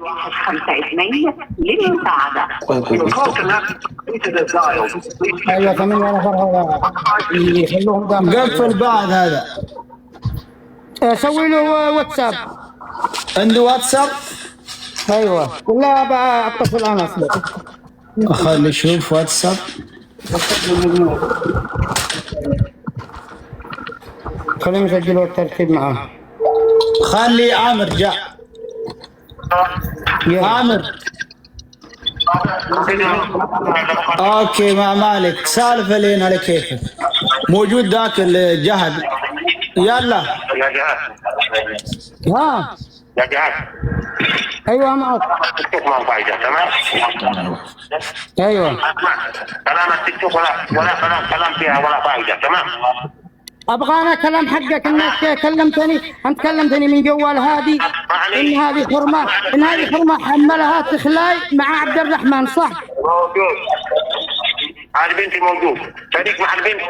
152 للمساعدة. ايوه 8 نفر هذا يخلوهم داخل. مقفل بعد هذا. سوي له واتساب. عنده واتساب؟ ايوه ولا اتصل انا اصلا. خلي اشوف واتساب. خليهم يسجلوا الترتيب معاه. خلي عامر جاء. يلا. عامر okay مع مالك سالفة لين على كيفك. موجود ذاك الجهد. يلا يا جهاد. ها يا جهاد. ايوه معك. تيك توك ما هو فايده، تمام؟ ايوه كلام التيك توك ولا كلام فيها ولا فايده، تمام؟ ابغى انا كلام حقك انك كلمتني، انت كلمتني من جوال هادي ان هذه حرمه، ان هذه حرمه حملها تخلاي مع عبد الرحمن، صح؟ موجود هذه بنتي، موجود شريك مع البنت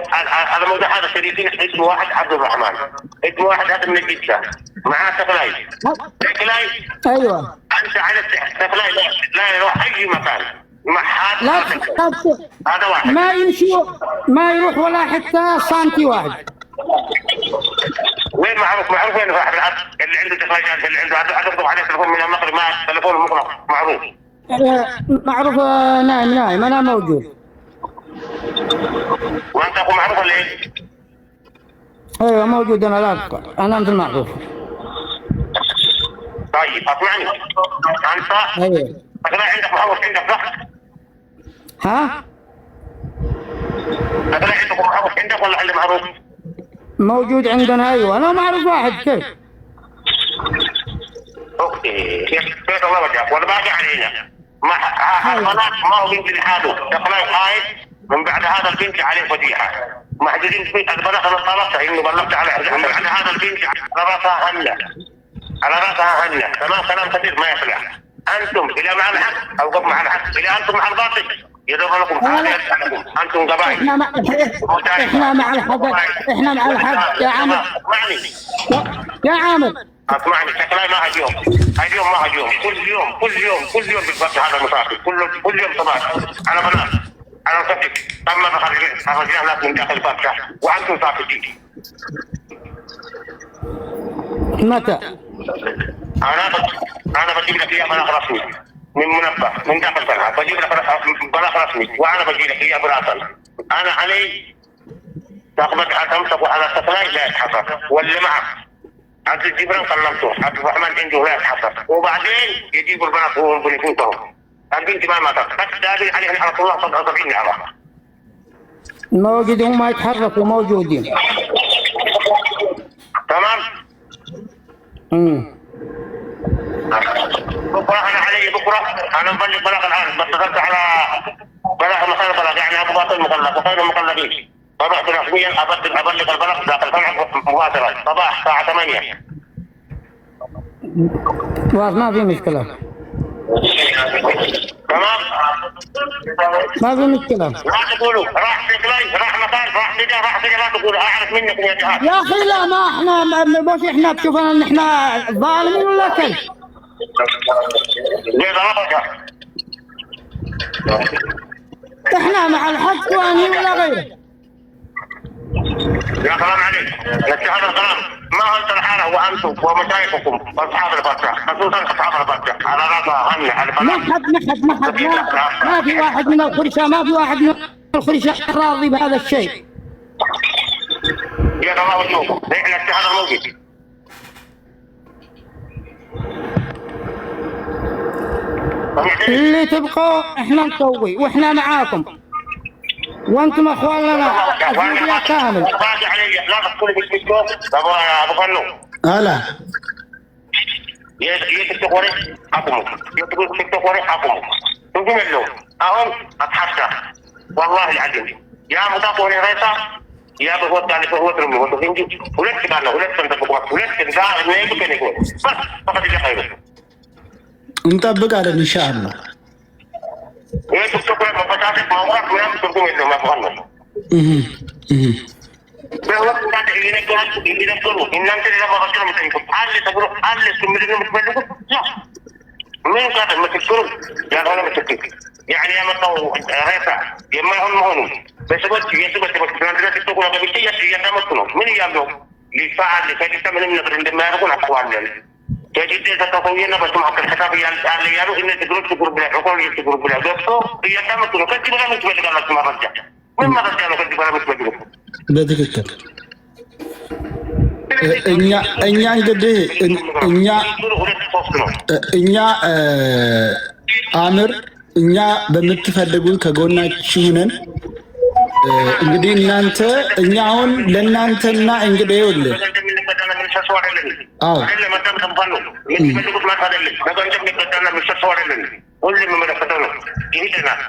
هذا موضوع، هذا شريكين، اسمه واحد عبد الرحمن، اسمه واحد هذا من الجدة، معاه تخلاي تخلاي. ايوه انت على تخلاي لا يروح اي مكان مع هذا. لا هذا واحد ما يمشي، ما يروح ولا حتى سنتي واحد. وين معروف؟ معروف وين صاحب العبد اللي عنده تخلاي، اللي عنده عبد عليه تليفون من المغرب، ما تليفون مغلق معروف. معروف. نايم نايم انا موجود. وانت اخو معروف ولا ايه؟ ايوه موجود انا، لا انا مثل معروف. طيب اسمعني انت. ايوه. تخلاي عندك معروف عندك، صح؟ ها؟ تخلاي عندك معروف عندك ولا عند معروف؟ موجود عندنا ايوه، انا معروف واحد كيف؟ okay كيف الله وجهك والباقي علينا. ما البنات ما هو بنت لحاله، تخلاي خايف من بعد هذا البنت عليه فضيحه. محجوزين في البنات، انا طلبتها انه بلغت على هذا البنت، على راسها هنه، على راسها هنه، تمام؟ كلام كثير ما يصلح. انتم الى مع الحق اوقف مع الحق، الى انتم مع الباطل يدور لكم هذا، يرجع لكم انتم قبائل. احنا مع احنا مع الحق، احنا مع الحق يا عامر. اسمعني يا عامر اسمعني، شكلها ما اليوم، اليوم ما اليوم، كل يوم كل يوم كل يوم بالفتح هذا المسافر، كل يوم صباح على بنات على الفتح، تم خرجنا ناس من داخل الفتح وانتم ساكتين. متى؟ انا بجيب لك اياه بلاغ رسمي من منبه من داخل صنعاء، بجيب لك بلاغ رسمي وانا بجي لك اياه براسا. انا علي تقبل تمسك على السفلاي لا يتحرك، واللي معك عبد الجبران كلمته، عبد الرحمن عنده لا يتحرك، وبعدين يجيبوا البنات وهم بنفوسهم. البنت ما ماتت، بس دابين عليه على الله 77 نعمه. موجود هم ما يتحركوا موجودين. تمام؟ بكره انا علي، بكره انا مبلغ بلاغ الان، بس اتصلت على بلاغ مكان بلاغ، يعني ابو باطل مغلق وخير المغلقين. فرحت رسميا ابلغ البلاغ داخل صنعاء مباشره صباح الساعه 8. ما في مشكله. تمام؟ ما في مشكله. لا تقولوا راح سيكلاي، راح مكان، راح كذا، راح كذا، لا تقولوا اعرف منكم يا جهاد. يا اخي لا، ما احنا مش احنا تشوفنا ان احنا ظالمين ولا كيف؟ احنا مع الحق واني ولا غيره. يا سلام عليك، لك هذا الكلام ما انت الحاله وانتم ومشايخكم واصحاب الفتح، خصوصا اصحاب الفتح على راسها هنه. ما حد ما حد ما حد ما في واحد من الخرشة، ما في واحد من الخرشة راضي بهذا الشيء. يا الله وجوهكم، احنا هذا الموقف. اللي تبقوا احنا نسوي واحنا معاكم وانتم اخواننا اثيوبيا كامل. باقي علي لا تدخلوا بالتيك توك ابو فنو. هلا. የቲክቶክ ወሬ አቁሙ። የቲክቶክ ወሬ አቁሙ። ትርጉም የለውም። አሁን አትሐሳ ወላሂ العظيم ያ ሙጣት ወሬ ሬሳ ያ በህይወት ያለ በህይወት ነው የሚሞቱት እንጂ ሁለት ጋር ነው ሁለት ቀን ጠብቋት ሁለት ጋ ነው ከኔ ጎን በስ ፈቀድ ይኸይሩ እንጠብቃለን ኢንሻአላህ። ይሄ ቲክቶክ ላይ መፈታተት ማውራት ምናምን ትርጉም የለውም። አብኋን ነው በህይወት እንዳለ እየነገራችሁ እየነገሩ እናንተ ሌላ መረጃ ነው የምጠይቁት። አለ ተብሎ አለ እሱ ምንድን ነው የምትፈልጉት? ያ ምን ጋር ምስክሩ ያልሆነ ምስክር يعني ያመጣው ሬሳ የማይሆን መሆኑ በሰዎች የስበት ትናንትና ቲክቶክ ላይ ገብቼ እያዳመጥኩ ነው። ምን እያሉ ነው? ሊፋ አለ ከሊሳ ምንም ነገር እንደማያደርጉን አውቀዋለን። ከጅዳ የሰጠው ሰውዬና በሱ መካከል ሂሳብ እያለ እያሉ እነዚህ ግሮች group ላይ ዑቆል group ላይ ገብቶ እያዳመጡ ነው። ከዚህ በላይ ምን ትፈልጋላችሁ? መረጃ ምን መረጃ ነው? ከዚህ በላይ ምን ትፈልጉ? በትክክል እኛ እንግዲህ እኛ ሁለት ሶስት ነው። እኛ አምር እኛ በምትፈልጉት ከጎናችሁ ነን። እንግዲህ እናንተ እኛ አሁን ለእናንተና እንግዲህ ይኸውልህ በገንዘብ የሚበዳና የሚሰጥ ሰው አይደለም። አዎ አይደለም መዳም ተንፋን ነው የምትፈልጉት ማለት አይደለም። በገንዘብ የሚበዳና የሚሰጥ ሰው አይደለም። ሁሉም የሚመለከተው ነው። ይህ ናት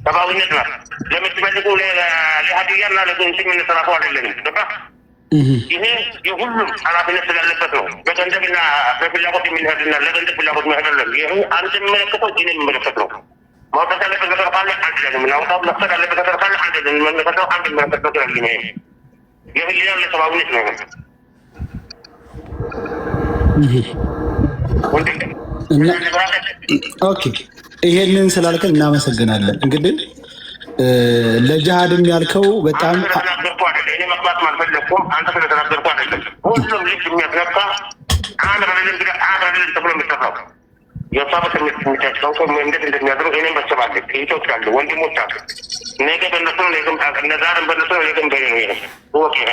ሰብአዊነት ናት። ለምትፈልጉ ለሀዲያና ለገንዘብ የምንሰራ ሰው አይደለም። ገባ? ይሄ የሁሉም ኃላፊነት ስላለበት ነው። በገንዘብና በፍላጎት የምንሄድና ለገንዘብ ፍላጎት መሄድ አይደለም። ይሄ አንተ የሚመለከተው እኔ የሚመለከት ነው። ማውጣት ያለበት ነገር ካለ አንድ ላይ ነው የምናወጣው። መክፈት ያለበት ነገር ካለ አንድ ላይ ነው የምንከፍተው። አንድ የሚመለከት ነገር አለ። ይሄ የህሊና ለሰብአዊነት ነው። እና okay ይሄንን ስላልከን እናመሰግናለን። እንግዲህ ለጅሃድም ያልከው በጣም አንተ ስለተናገርኩ አይደለም። እኔ መግባት አልፈለኩም። አንተ ስለተናገርኩ አይደለም። ሁሉም ልጅ የሚያስነካ አንድ አይደለም ብለህ አንድ አይደለም ተብሎ የሚሰራው የሳበት የሚታቸው ሰው እንዴት እንደሚያድሩ እኔም በሰባለ እህቶች አሉ፣ ወንድሞች አሉ። ነገ በእነሱ ነው፣ ነገም ዛሬም በእነሱ ነው፣ ነገም በእኔ ነው። ይሄ እወቅ። ይሄ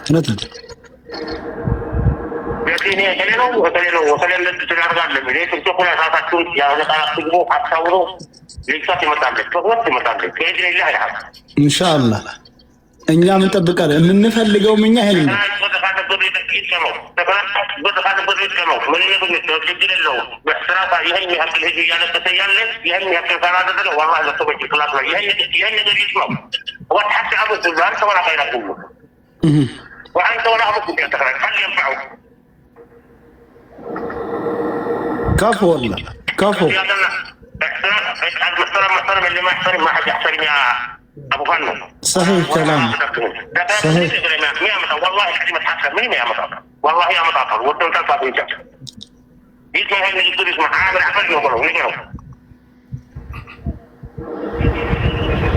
እውነት ነው። ስለዚህ እኔ እከሌ ነው እከሌ ነው እከሌ እንደዚህ ትናደርጋለህ። እኔ ቲክቶክ ላይ ራሳችሁን ያለ ቃላት ትግቡ፣ አታውሩ። ልጅቷ ትመጣለች፣ በህይወት ትመጣለች። بإذن الله ያህል ኢንሻአላህ እኛም እንጠብቃለን። የምንፈልገውም እኛ ይሄንን ነው። كفو والله كفو. صحيح كلام صحيح. والله العظيم اتحسن من يا مطاطا والله يا مطاطا ودون تلفا في يسمع هاي اللي يسمع عامل عفن يقولوا نقروا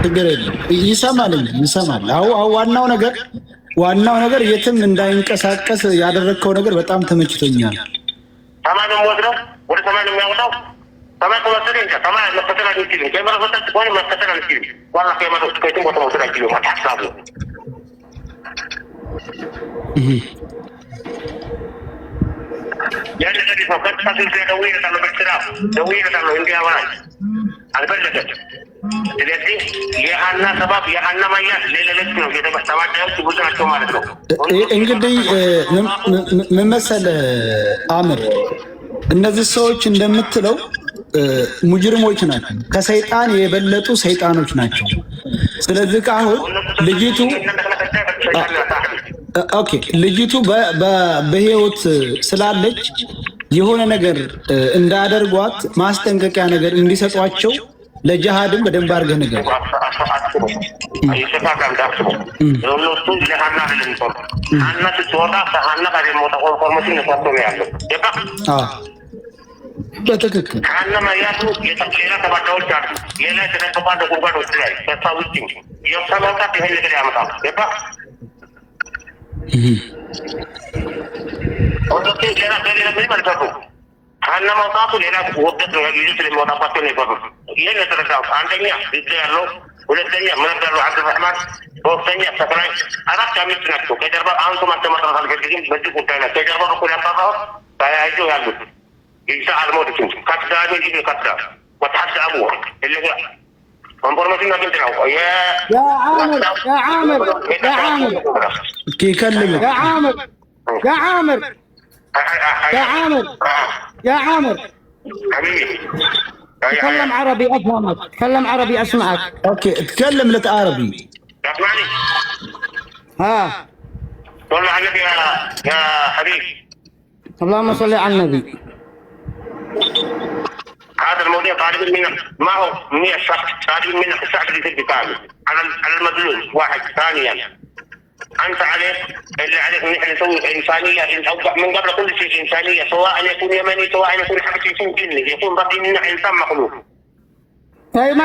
ችግር የለም። ይሰማል ይሰማል። አዎ አዎ። ዋናው ነገር የትም እንዳይንቀሳቀስ ያደረግከው ነገር በጣም ተመችቶኛል። ሰማይ ነው የሚወስደው፣ ወደ ሰማይ ነው የሚያወጣው። ሰማይ ከወሰደ እንጃ ሰማይ መከተል አንችልም። ከመሬት ወጣች ከሆነ መከተል አንችልም። ዋላ ከመሬት ከየትም ቦታ መውሰድ አንችልም። ሀሳቡ ያን ነገር ነው። ቀጥታ ስልክ ደውዬለታለሁ፣ በስራ ደውዬለታለሁ፣ እንዲያወራኝ አልፈለገም። ስለዚህ የሀና ሰባብ የሀና ማያት ሌለለች ነው ተባዳዮች ብዙ ናቸው ማለት ነው። እንግዲህ ምን መሰለህ አምር፣ እነዚህ ሰዎች እንደምትለው ሙጅሪሞች ናቸው። ከሰይጣን የበለጡ ሰይጣኖች ናቸው። ስለዚህ አሁን ልጅቱ okay ልጅቱ በህይወት ስላለች የሆነ ነገር እንዳያደርጓት ማስጠንቀቂያ ነገር እንዲሰጧቸው ለጅሃድም በደንብ አድርገህ ንገር። እነሱ ለሀና አይደለም የሚሰሩት። ሀና ስትወጣ ከሀና ጋር የሚወጣው information ተሰርቶ ነው ያለው። ገባህ? አዎ በትክክል ከሀና መያዙ ሌላ ተባዳዎች አሉ። ሌላ የተደበቁ አለ ጉድጓድ ውስጥ ላይ ከእሷ ውጭ የእሷ መውጣት ይሄን ነገር ያመጣል። ገባህ? እነሱ ሌላ በሌላ ምንም አልሰሩም። ሀና መውጣቱ ሌላ ውርደት ነው። ልጁ ስለሚወጣባቸው ነው የፈሩት። ይህን የተረዳሁት አንደኛ እዛ ያለው፣ ሁለተኛ ምረድ ያለው አብዱራህማን፣ ሶስተኛ ተክላይ፣ አራት አምስት ናቸው። ከጀርባ አንቱ ማንተ መጥራት አልፈልግም። በዚህ ጉዳይ ላይ ከጀርባ በኩል ያጣራሁት ተያይዘው ያሉት ኢሳ አልሞትም ከዳቢ ኢብን ከዳ ወተሐደ አቡ اللي هو information አግኝተህ ነው يا عامر يا عامر يا عامر ይከልምህ يا عامر يا عامر يا عامر يا عامر حبيبي تكلم عربي افهمك، تكلم عربي اسمعك. okay تكلم لك عربي. اسمعني ها صلى على النبي يا حبيبي. اللهم صل على النبي. هذا الموضوع طالب منك ما هو 100 شخص طالب منك الشعب اللي في كامل على المظلوم واحد. ثانيا انت عليك اللي عليك ان احنا نسوي انسانيه من قبل كل شيء انسانيه، سواء يكون يمني سواء يكون حبشي يكون جني يكون باقي منا انسان مخلوق. طيب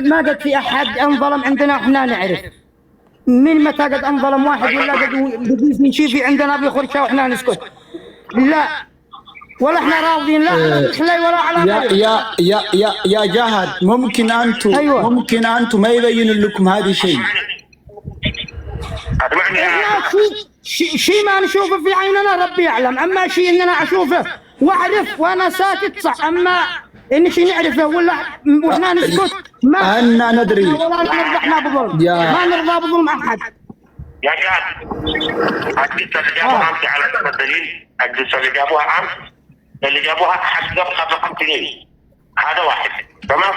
ما قد في احد انظلم عندنا، احنا نعرف من متى قد انظلم واحد ولا قد في شيء في عندنا في خرشه واحنا نسكت. لا ولا احنا راضين لا على الخلاي ولا على يا غيره. يا يا يا يا جهد، ممكن انتم ممكن انتم ما يبين لكم هذا شيء. اسمعني. احنا شيء ما نشوفه في عيننا ربي يعلم، اما شيء اننا اشوفه واعرف وانا ساكت صح، اما ان شيء نعرفه ولا واحنا نسكت ما أنا ندري. ولا نرضى احنا بظلم. ما نرضى بظلم احد. يا جهاد، الجثه اللي جابوها امس على حسب الدليل، الجثه اللي جابوها امس اللي جابوها حق قبل 5 سنين، هذا واحد، تمام؟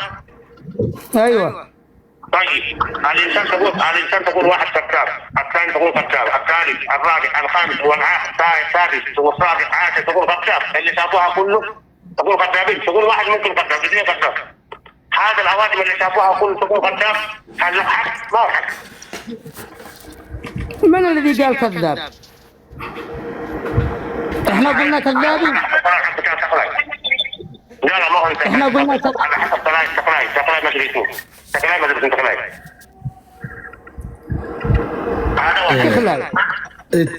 ايوه. طيب الانسان تقول واحد كذاب، الثاني تقول كذاب، الثالث، الرابع، الخامس والعاشر، السادس والسابع، عاشر تقول كذاب، اللي شافوها كله تقول كذابين، تقول واحد ممكن كذاب، اثنين كذاب. هذا الاوادم اللي شافوها كله تقول كذاب، هل له حق؟ ما هو حق. من الذي قال كذاب؟ احنا قلنا كذابين؟ لا لا، ما هو انت. احنا قلنا كذاب. على حسب تقلاي تقلاي تقلاي، ما ادري اسمه تقلاي، ما ادري اسمه تقلاي، هذا واحد. تخلل.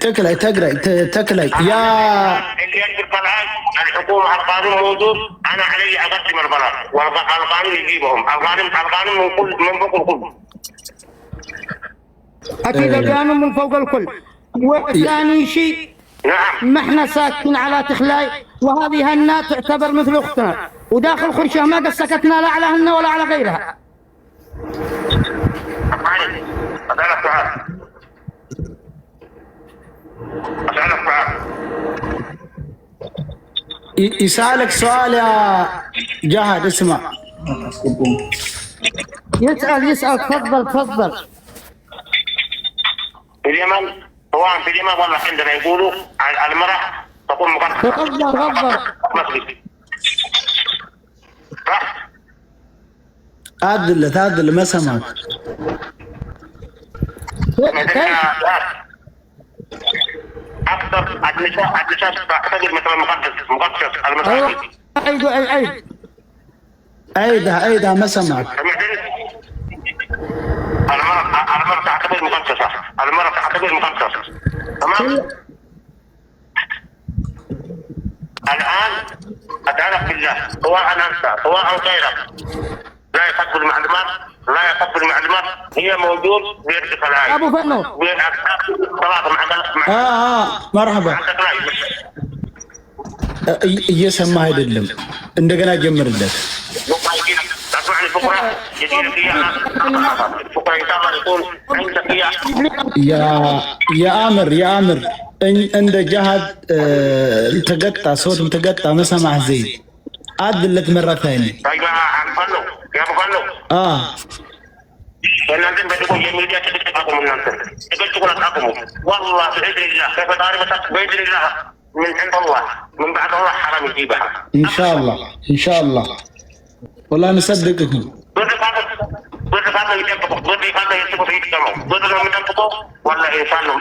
تكلي تقرأ تكلي يا اللي يجب طبعا الحكومه، القانون موجود، انا علي اقدم البلاغ والقانون يجيبهم، القانون القانون من كل من فوق الكل. اكيد القانون من فوق الكل، وثاني شيء ما احنا ساكتين على تخلاي، وهذه هنا تعتبر مثل اختنا وداخل خرشه، ما قد سكتنا لا على هن ولا على غيرها. اسمعني، اسالك سؤال، اسالك سؤال. يسألك سؤال يا جهاد، اسمع. يسأل يسأل، تفضل تفضل. في اليمن، سواء في اليمن ولا عندنا، يقولوا المرأة تكون مقدسة. تفضل تفضل. مسجد، صح؟ عدل تعدل، ما سمعت. كيف؟ اكثر النساء تعتبر مثلا مقدس مقدس المساجد. ايوه، عيد عيد. عيدها عيدها، ما سمعت. سمعتني؟ المرأة تعتبر مقدسة، المرأة تعتبر مقدسة، تمام؟ الآن أسألك بالله، سواء أنت سواء غيرك، لا يقبل معلومات، لا يقبل معلومات هي موجود بيد الآية ابو فنو. بيد صلاة مع مع اه اه مرحبا. مع تقلاي. እየሰማህ አይደለም። እንደገና ጀምርለት። اسمعني، بكره يجي لك اياها بكره ان شاء الله يكون عندك اياها. يا يا አምር يا አምር እንደ ጃሃድ ተገጣ صوت ተገጣ ما سمع زين، عدلت مرة ثانية. طيب يا فنو، يا ابو فنو. اه. እናንተን በድጎ የሚዲያ ጭቅጭቅ አቁሙ። እናንተ ጭቅጭቁን አቁሙ። والله بإذن الله ከፈጣሪ በታች بإذن الله من عند الله من بعد الله حرام يجيبها. إن شاء الله إن شاء الله، والله نصدقكم. ብር ካለ ብር ካለ ይጠብቁ፣ ብር ካለ ይስቁት ይጥቀመው። ብር ነው የሚጠብቀው ولا ኢንሳን ነው?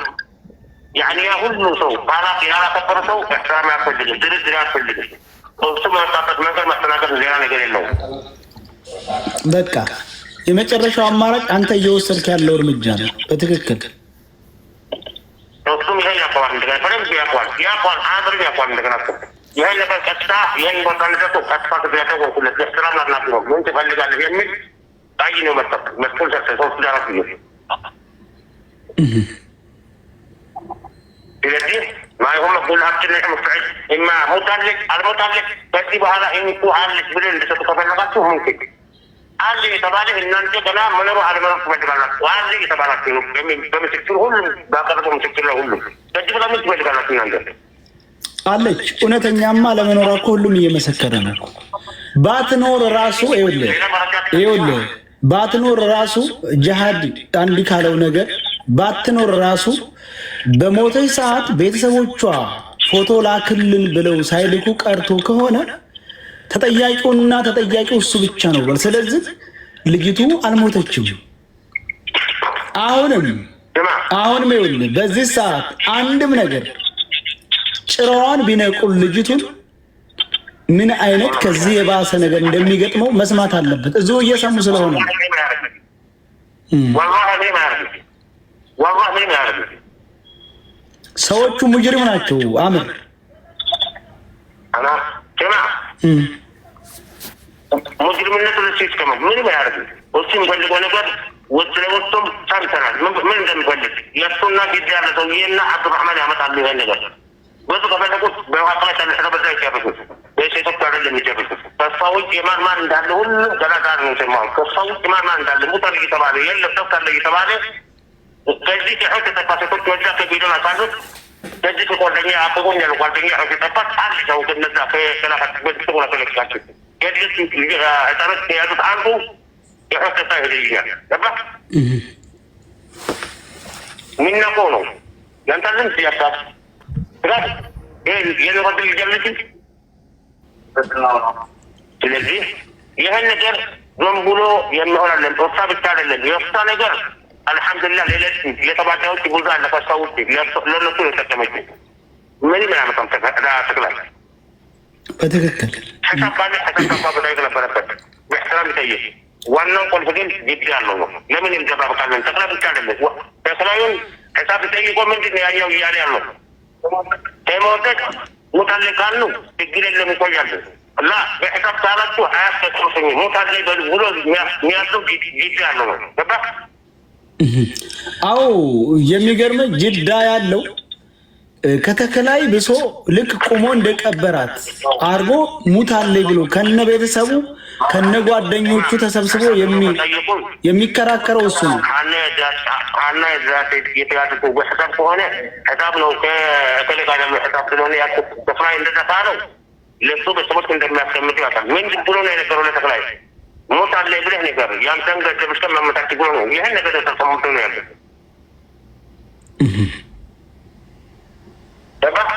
يعني ያ ሁሉ ሰው ቃላት ያላከበረ ሰው احترام አያስፈልግም፣ ድርድር አያስፈልግም። እሱ በመጣበት መንገድ ማስተናገድ፣ ሌላ ነገር የለውም። በቃ የመጨረሻው አማራጭ አንተ እየወሰድክ ያለው እርምጃ ነው። በትክክል። እሱም ይሄን ያውቀዋል፣ እንደገና በደንብ ያውቀዋል፣ ያውቀዋል፣ አብርን ያውቀዋል። እንደገና እሱ ይሄን ነገር ቀጥታ ይሄን ቦታ እንደሰጡ ቀጥታ ያደወልኩለት ኤርትራ ላናግረው ምን ትፈልጋለህ የሚል ጣይ ነው መጣ መስፈል ሰጠ ሶስት አራት ጊዜ። ስለዚህ ማይሆን ሁላችን مستعد እማ ሞታለች አልሞታለች ከዚህ በኋላ እኮ አለች ብለን እንድሰጡ ከፈለጋችሁ ممكن አለ የተባለ እናንተ ገና መኖሩ አለመኖር ትፈልጋላችሁ። አለ የተባላችሁ ነው በምስክር ሁሉም ባቀረበው ምስክር ነው ሁሉም። ከዚህ በላይ ምን ትፈልጋላችሁ እናንተ? አለች። እውነተኛማ ለመኖሯ እኮ ሁሉም እየመሰከረ ነው። ባትኖር ራሱ ይኸውልህ ይኸውልህ ባትኖር ራሱ ጅሃድ አንድ ካለው ነገር ባትኖር ራሱ በሞተች ሰዓት ቤተሰቦቿ ፎቶ ላክልን ብለው ሳይልኩ ቀርቶ ከሆነ ተጠያቂውና ተጠያቂው እሱ ብቻ ነው። ስለዚህ ልጅቱ አልሞተችም። አሁንም አሁንም ይኸውልህ በዚህ ሰዓት አንድም ነገር ጭራዋን ቢነቁል ልጅቱን ምን አይነት ከዚህ የባሰ ነገር እንደሚገጥመው መስማት አለበት። እዚሁ እየሰሙ ስለሆነ ሰዎቹ ሙጅሪም ናቸው። አምር ሙጅሪምነቱ ለሱ ይስቀመጥ፣ ምንም አያደርግም። እሱ የሚፈልገው ነገር ውስጥ ለውስጡም ሰምተናል፣ ምን እንደሚፈልግ የእሱና ጊዜ ያለ ሰውዬና አብዱራህማን ያመጣሉ ይሄን ነገር ብዙ ከፈለጉት በውሃ ላይ በዛ ይጨርሱት። የሴቶች አይደለም የሚጨርሱት። ከእሷ ውጭ የማን ማን እንዳለ ሁሉ ገና ጋር ነው የሰማሁት። ከእሷ ውጭ ማን ማን እንዳለ ሙተር እየተባለ የለም ጠፍታለ እየተባለ ከዚህ ከሑት የጠፋ ሴቶች ወዛ ከቢዶን አሳሉት ከዚህ ከጓደኛ አብቦኝ ያሉ ጓደኛ ሑት የጠፋት አንድ ሰው ከነዛ ከሰላፋት በዚህ ተለቅቃቸው ከዚህ ህጻኖች የያዙት አንዱ የሑት ጠፋ ይሄድልኛል ገባ የሚናቀው ነው ያንታልን ሲያሳብ ስለዚህ ይህን ነገር ዝም ብሎ የሚሆን አለን። እርሳ ብቻ አይደለም የእርሳ ነገር አልሐምዱሊላህ፣ ሌሎች የተባዳዎች ብዙ አለ። ከእሷ ውጭ ለእነሱ የጠቀመችው ምንም አያመጣም። ተክላል በትክክል ሒሳብ ባለ ሒሳብ ባለ ነበረበት በእሕትራም ይጠይቅ። ዋናው ቁልፍ ግን ግድ ያለው ነው። ለምን እንዘባበቃለን? ተክላ ብቻ አይደለም ተክላዩን ሒሳብ ጠይቆ ምንድን ነው ያኛው እያለ ያለው ከመውደቅ ሙታለ ካሉ ችግር የለም ይቆያሉ። እና በሒሳብ ካላችሁ አያስፈጽሙኝ ሙታለ ብሎ የሚያዘው ጅዳ ያለው ነው። ገባህ? አዎ የሚገርመ ጅዳ ያለው ከተከላይ ብሶ ልክ ቆሞ እንደቀበራት አድርጎ ሙታለ ብሎ ከነ ቤተሰቡ ከነ ጓደኞቹ ተሰብስቦ የሚከራከረው እሱ ነው። አና የተያዘው በሒሳብ ከሆነ ሒሳብ ነው ከእከሌ ጋር ያለው ሒሳብ ስለሆነ ያልኩት ተክላይ እንደዛ ካለው ለእሱ ቤተሰቦች እንደሚያስቀምጡ ያውቃል። ምን ብሎ ነው የነገረው ለተክላይ ሞት አለ ብለህ ነገር ያንተን ገንዘብ እስከ መመታት ብሎ ነው ይህን ነገር ተሰምቶ ነው ያለው። ገባህ?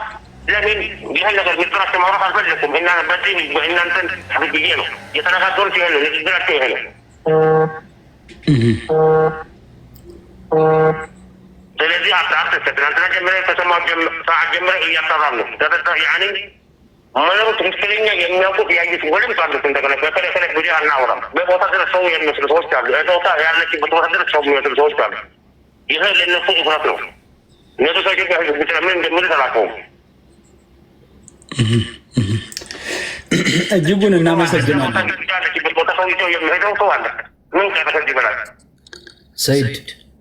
ለምን ይህን ነገር ሚስጥራቸው ማውራት አልፈለኩም። እና በዚህ እናንተን ብዬ ነው የተነጋገሩት። ይሄ ነው ንግግራቸው፣ ይሄ ነው። ስለዚህ አትሰ ትናንትና ጀምረ ከሰማሁ ሰዓት ጀምረ እያጣራን ነው። ያኒ መኖሩ ትክክለኛ የሚያውቁት ያዩት ወደም አሉት። እንደገና በተለይ ተለይ ጊዜ አናወራም። በቦታ ድረስ ሰው የሚመስሉ ሰዎች አሉ። ቦታ ያለችበት ቦታ ድረስ ሰው የሚመስሉ ሰዎች አሉ። ይሄ ለእነሱ እፍረት ነው። እነሱ ሰዎች ህዝብ ምን እንደሚሉት አላውቀውም። እጅጉን እናመሰግናለን። ያለችበት ቦታ ሰው ይዘው የሚሄደው ሰው አለ። ምን ቀረ ከዚህ በላይ? ሰይድ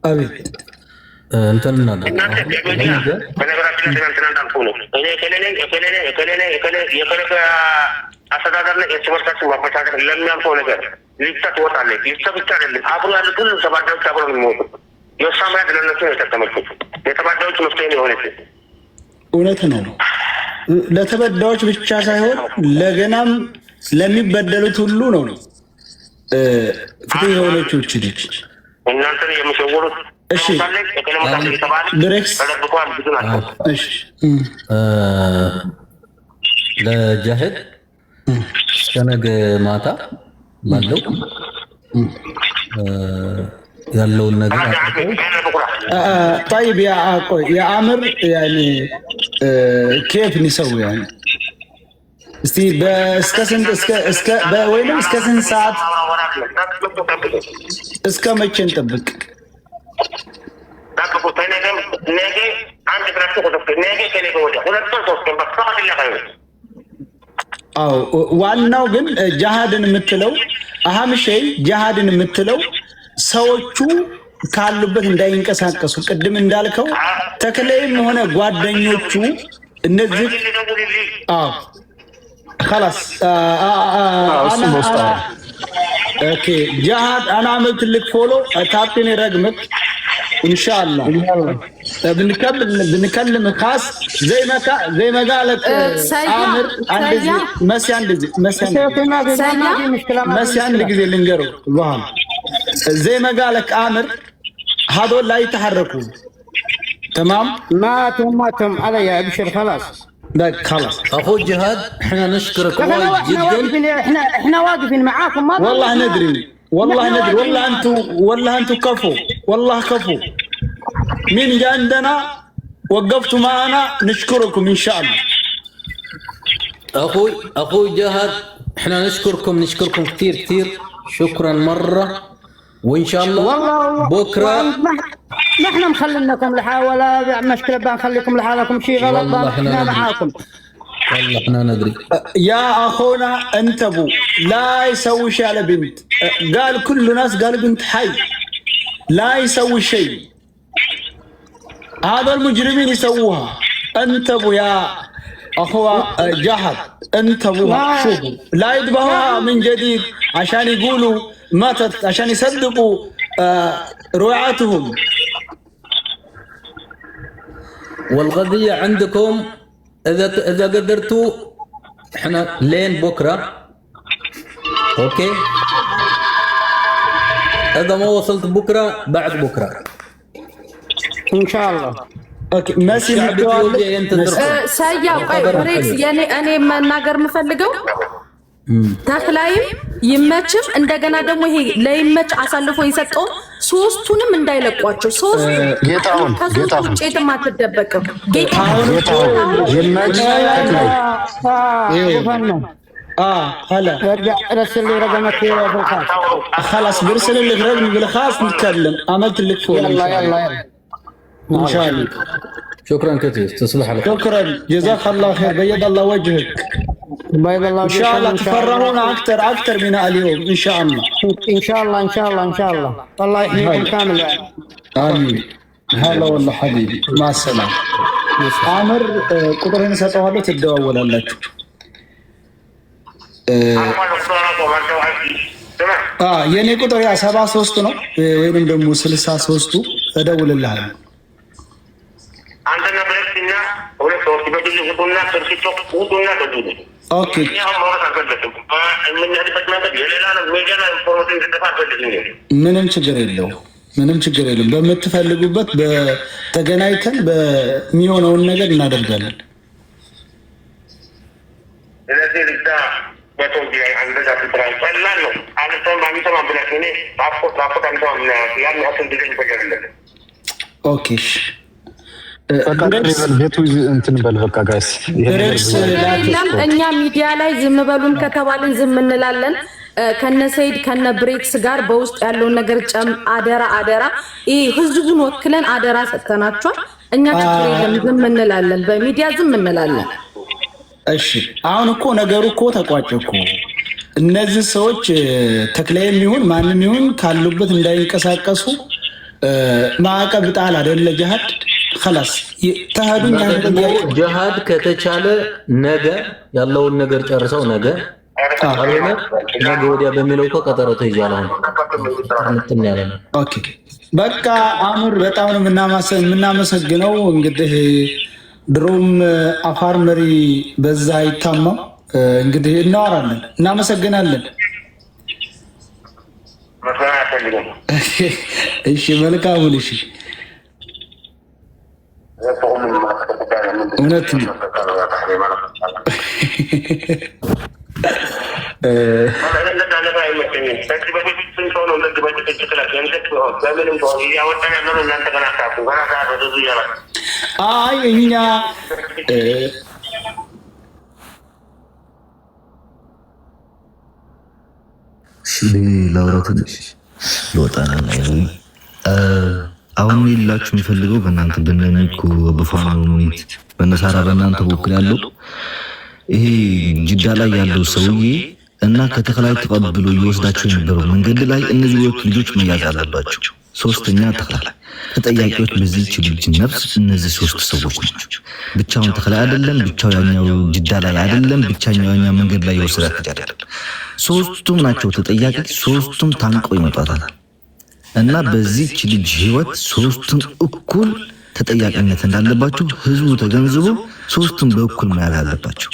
አቤት እንትን እናድርግ። እናንተ የሚዲያ በነገራችን ላይ ትናንትና እንዳልኩህ ነው። እኔ እከሌ ነኝ እከሌ ነኝ እከሌ ነኝ እከሌ የእከሌ አስተዳደር ላይ እርስ በርሳችን ማበሳጨት ለሚያልፈው ነገር ልጅቷ ትወጣለች። ልጅቷ ብቻ አይደለም አብሮ ያሉት ሁሉም ተባዳዮች አብሮ ነው የሚወጡት። የእሷ መያዝ ለእነሱ ነው የጠቀመችው። የተባዳዮች መፍትሄ ነው የሆነችው። እውነት ነው። ለተበዳዮች ብቻ ሳይሆን ለገናም ለሚበደሉት ሁሉ ነው ፍትህ የሆነችው እች ልጅ። እናንተን የሚሸውሩት እሺ እከሌ ሞታለች እየተባለ ብሬክስ ተደብቀዋል። ብዙ ናቸው። እሺ ለጃሄድ እስከ ነገ ማታ ባለው ያለውን ነገር طيب يا يا عامر يعني كيف نسوي يعني እስቲ እስከ ስንት እስከ ወይንም እስከ ስንት ሰዓት እስከ መቼ እንጠብቅ? ጠብቁ። ከነገም ነገ አንድ ብላችሁ ነገ ከነገ ወዲያ 2 ቀን 3 ቀን በቃ አዎ ዋናው ግን ጃሃድን የምትለው أهم شيء ጃሃድን የምትለው ሰዎቹ ካሉበት እንዳይንቀሳቀሱ ቅድም እንዳልከው ተክሌም ሆነ ጓደኞቹ እነዚህ አዎ خلاص እሱም በውስጥ አውራ። okay ጃሃድ انا عملت لك follow تعطيني رقمك ان شاء الله بنكمل بنكلم خاص زي ما زي ما قالت عامر አንድ ጊዜ መሲ አንድ ጊዜ መሲ አንድ ጊዜ መሲ አንድ ጊዜ ልንገረው በኋላ زي ما قالك عامر هذول لا يتحركوا تمام ما تهمتهم علي ابشر خلاص بك خلاص اخوي جهاد احنا نشكرك احنا وايد احنا جدا. واقفين احنا واقفين معاكم ما والله ضلنا. ندري والله نحن ندري والله واقفين انتم والله انتم كفو والله كفو. مين جا عندنا وقفتوا معنا، نشكركم ان شاء الله. اخوي جهاد، احنا نشكركم، نشكركم كثير كثير، شكرا مره، وان شاء الله والله بكره. ما ما احنا مخلينكم لحال ولا مشكله، بنخليكم لحالكم شيء غلط. والله احنا احنا ندري. معاكم. والله احنا ندري. يا اخونا انتبهوا، لا يسوي شيء على بنت. قال كل ناس قالوا بنت حي، لا يسوي شيء. هذا المجرمين يسووها. انتبهوا يا اخوة جحد، انتبهوا. لا. شوفوا لا يذبحوها من جديد عشان يقولوا ماتت، عشان يصدقوا رعاتهم. والقضيه عندكم، اذا قدرتوا احنا لين بكره، okay؟ اذا ما وصلت بكره، بعد بكره. ان شاء الله. Okay መሲ الشعب የምትዋለች الاثيوبي ينتظركم. ሳያ ቆይ ብሬክስ፣ የኔ እኔ መናገር የምፈልገው ተክላይም ይመችም፣ እንደገና ደግሞ ይሄ ለይመች አሳልፎ የሰጠው ሶስቱንም እንዳይለቋቸው። ሶስቱ ጌታሁን ከሶስቱ ጌታሁን ውጭ የትም አትደበቅም። ጌታሁን። ጌታሁን፣ ይመች፣ ተክላይ። ነው። اه هلا. ارجع رسل لي رقمك في الخاص. خلاص، برسل لك رقمي بالخاص، نتكلم. عملت لك follow. يلا يلا يلا. ان شاء الله. شكرا كثير، تصبح على خير. شكرا، جزاك الله خير، بيض الله وجهك. بيض الله ان شاء الله وجهكم. تفرحون اكثر اكثر من اليوم ان شاء الله. ان شاء الله، ان شاء الله، ان شاء الله. الله يحميكم كامل. امين. هلا والله حبيبي، مع السلامه. አምር ቁጥርህን እሰጠዋለሁ፣ ትደዋወላላችሁ። የእኔ ቁጥር ያ 73 ነው ወይንም ደግሞ 63ቱ፣ እደውልልሃለሁ። አንተና ብረትና ሁለት ሰዎች በግል ውጡና ስልክ ውጡና ደውሉ። Okay. እኔ አሁን ማውራት አልፈለግም። የምንሄድበት መንገድ የሌላ ነው። ሜዲያ ላይ information እንድጠፋ አልፈልግም። ምንም ችግር የለውም። ምንም ችግር የለም። በምትፈልጉበት ተገናኝተን በሚሆነውን ነገር እናደርጋለን። ስለዚህ ልዛ በሰው እንደዛ ትጥራ ቀላል ነው። አልሰማም አንሰማም ብላችሁ እኔ ፓስፖርት ፓስፖርት አንሰማም፣ ያን ያክል ጊዜ ይፈጃል። Okay እሺ። በቃ ቤቱ እንትን በል በቃ guys። ብሬክስ። የለም፣ እኛ ሚዲያ ላይ ዝም በሉን ከተባልን ዝም እንላለን። ከነ ሰይድ ከነ ብሬክስ ጋር በውስጥ ያለውን ነገር ጨም አደራ አደራ፣ ይሄ ህዝቡን ወክለን አደራ ሰጥተናቸዋል። እኛ ችግር የለም፣ ዝም እንላለን፣ በሚዲያ ዝም እንላለን። እሺ፣ አሁን እኮ ነገሩ እኮ ተቋጨ እኮ። እነዚህ ሰዎች ተክላይም ይሁን ማንም ይሁን ካሉበት እንዳይንቀሳቀሱ ማዕቀብ ጣል አይደለ ጅሃድ? خلاص ተሄዱኝ። ደግሞ ጅሃድ ከተቻለ ነገ ያለውን ነገር ጨርሰው ነገ፣ ካልሆነ ነገ ወዲያ በሚለው እኮ ቀጠሮ ተይዟል። አሁን እንትን ያለ ነው። Okay በቃ አምር፣ በጣም ነው የምናመሰግነው። እንግዲህ ድሮም አፋር መሪ በዛ አይታማም። እንግዲህ እናወራለን። እናመሰግናለን። እሺ መልካሙን። እሺ፣ እውነት ነው። አይ እኛ ላውራ ትንሽ፣ ልወጣ ነው። አሁን ላችሁ የሚፈልገው በእናንተ በነሚኩ በፋኖ በነሳራ በእናንተ በኩል ያለው ይሄ ጅዳ ላይ ያለው ሰውዬ እና ከተክላይ ተቀብሎ እየወስዳቸው የነበረው መንገድ ላይ እነዚህ ሁለቱ ልጆች መያዝ አለባቸው። ሶስተኛ ተክላይ ተጠያቂዎች በዚህች ልጅ ነፍስ እነዚህ ሶስት ሰዎች ናቸው። ብቻውን ተክላይ አይደለም፣ ብቻው ያኛው ጅዳ ላይ አይደለም፣ ብቻኛው ያኛው መንገድ ላይ የወሰዳት ልጅ አይደለም። ሶስቱም ናቸው ተጠያቂ። ሶስቱም ታንቀው ይመጣታል እና በዚህች ልጅ ህይወት ሶስቱም እኩል ተጠያቂነት እንዳለባቸው ህዝቡ ተገንዝቦ ሶስቱም በእኩል መያዝ አለባቸው።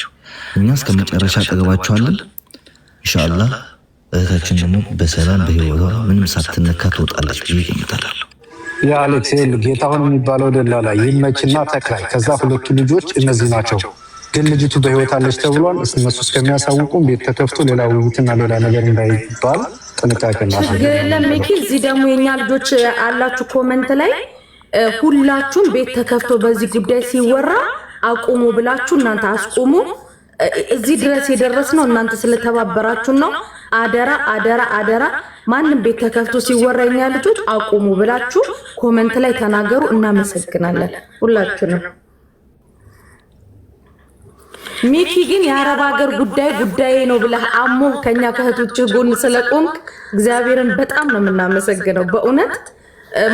እኛ እስከ መጨረሻ አጠገባቸዋለን። ኢንሻአላህ እህታችን ደግሞ በሰላም በህይወቷ ምንም ሳትነካ ትወጣለች ብዬ እገምታለሁ። የአሌክስ ጌታሁን የሚባለው ደላላ፣ ይመችና ተክላይ፣ ከዛ ሁለቱ ልጆች እነዚህ ናቸው። ግን ልጅቱ በህይወት አለች ተብሏል። እነሱ እስከሚያሳውቁም ቤት ተከፍቶ ሌላ ውይይትና ሌላ ነገር እንዳይባል ጥንቃቄ እናድርግ። ችግር የለም ሚኪ። እዚህ ደግሞ የኛ ልጆች አላችሁ comment ላይ። ሁላችሁም ቤት ተከፍቶ በዚህ ጉዳይ ሲወራ አቁሙ ብላችሁ እናንተ አስቁሙ። እዚህ ድረስ የደረስነው እናንተ ስለተባበራችሁ ነው። አደራ አደራ አደራ፣ ማንም ቤት ተከፍቶ ሲወራ የኛ ልጆች አቁሙ ብላችሁ comment ላይ ተናገሩ። እናመሰግናለን ሁላችሁንም። ሚኪ ግን የአረብ ሀገር ጉዳይ ጉዳዬ ነው ብለህ አሞ ከኛ ከእህቶችህ ጎን ስለቆምክ እግዚአብሔርን በጣም ነው የምናመሰግነው። በእውነት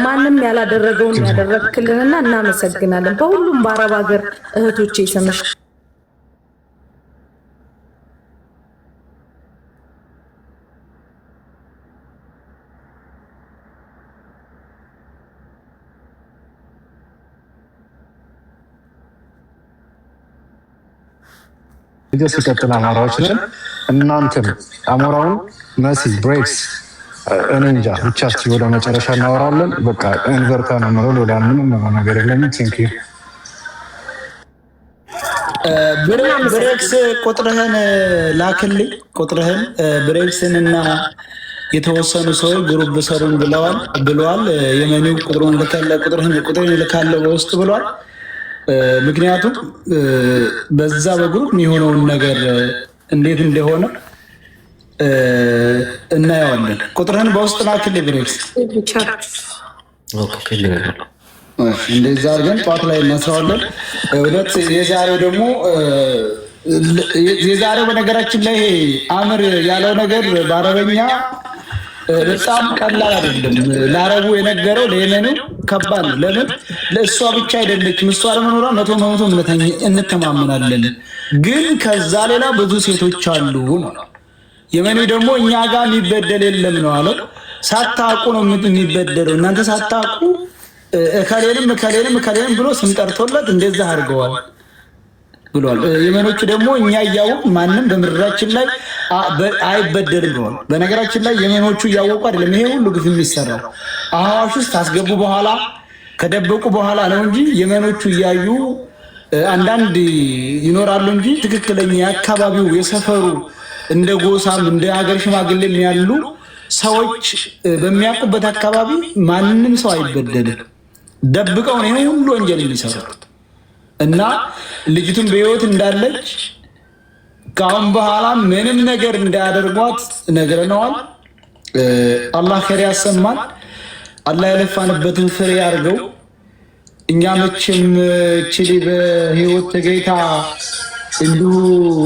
ማንም ያላደረገውን ያደረግክልንና እናመሰግናለን። በሁሉም በአረብ ሀገር እህቶቼ ስምሽ ሲቀጥል አማራዎች ነን። እናንተም አሞራውን መሲ ብሬክስ እኔ እንጃ ብቻ እስኪ ወደ መጨረሻ እናወራለን። በቃ እንበርታ ነው የምለው። ሌላ ምንም ነገር የለኝም። Thank you። ብሬክስ ቁጥርህን ላክልኝ፣ ቁጥርህን ብሬክስን እና የተወሰኑ ሰዎች group ሰሩን ብለዋል። የመኒው ቁጥሩን ቁጥርህን ቁጥሬን ልካለው በውስጥ ብለዋል። ምክንያቱም በዛ በ group የሚሆነውን ነገር እንዴት እንደሆነ እናየዋለን። ቁጥርህን በውስጥ ላክልኝ ብሬክስ። እንደዛ አድርገን ጠዋት ላይ እናስረዋለን። እውነት የዛሬው ደግሞ የዛሬው በነገራችን ላይ አምር ያለው ነገር በአረበኛ በጣም ቀላል አይደለም። ለአረቡ የነገረው ለየመኑ ከባድ ነው። ለምን ለእሷ ብቻ አይደለችም። እሷ ለመኖሯ 100% እንተማመናለን፣ ግን ከዛ ሌላ ብዙ ሴቶች አሉ ነው። የመኑ ደግሞ እኛ ጋር የሚበደል የለም ነው አለው። ሳታውቁ ነው የሚበደለው እናንተ ሳታውቁ እከሌንም እከሌንም እከሌንም ብሎ ስም ጠርቶለት እንደዛ አድርገዋል ብሏል። የመኖቹ ደግሞ እኛ እያወቁ ማንም በምድራችን ላይ አይበደልም ብሏል። በነገራችን ላይ የመኖቹ እያወቁ አይደለም ይሄ ሁሉ ግፍ የሚሰራው አዋሽ ውስጥ ታስገቡ በኋላ ከደበቁ በኋላ ነው እንጂ የመኖቹ እያዩ አንዳንድ ይኖራሉ እንጂ ትክክለኛ የአካባቢው የሰፈሩ እንደ ጎሳም እንደ ሀገር ሽማግሌም ያሉ ሰዎች በሚያውቁበት አካባቢ ማንም ሰው አይበደልም። ደብቀው ነው ይሄ ሁሉ ወንጀል የሚሰሩት። እና ልጅቱን በህይወት እንዳለች ከአሁን በኋላ ምንም ነገር እንዳያደርጓት ነግረነዋል። አላህ ኸይር ያሰማን። አላህ የለፋንበትን ፍሬ አድርገው። እኛ መቼም ችሊ በህይወት ተገኝታ እንዲሁ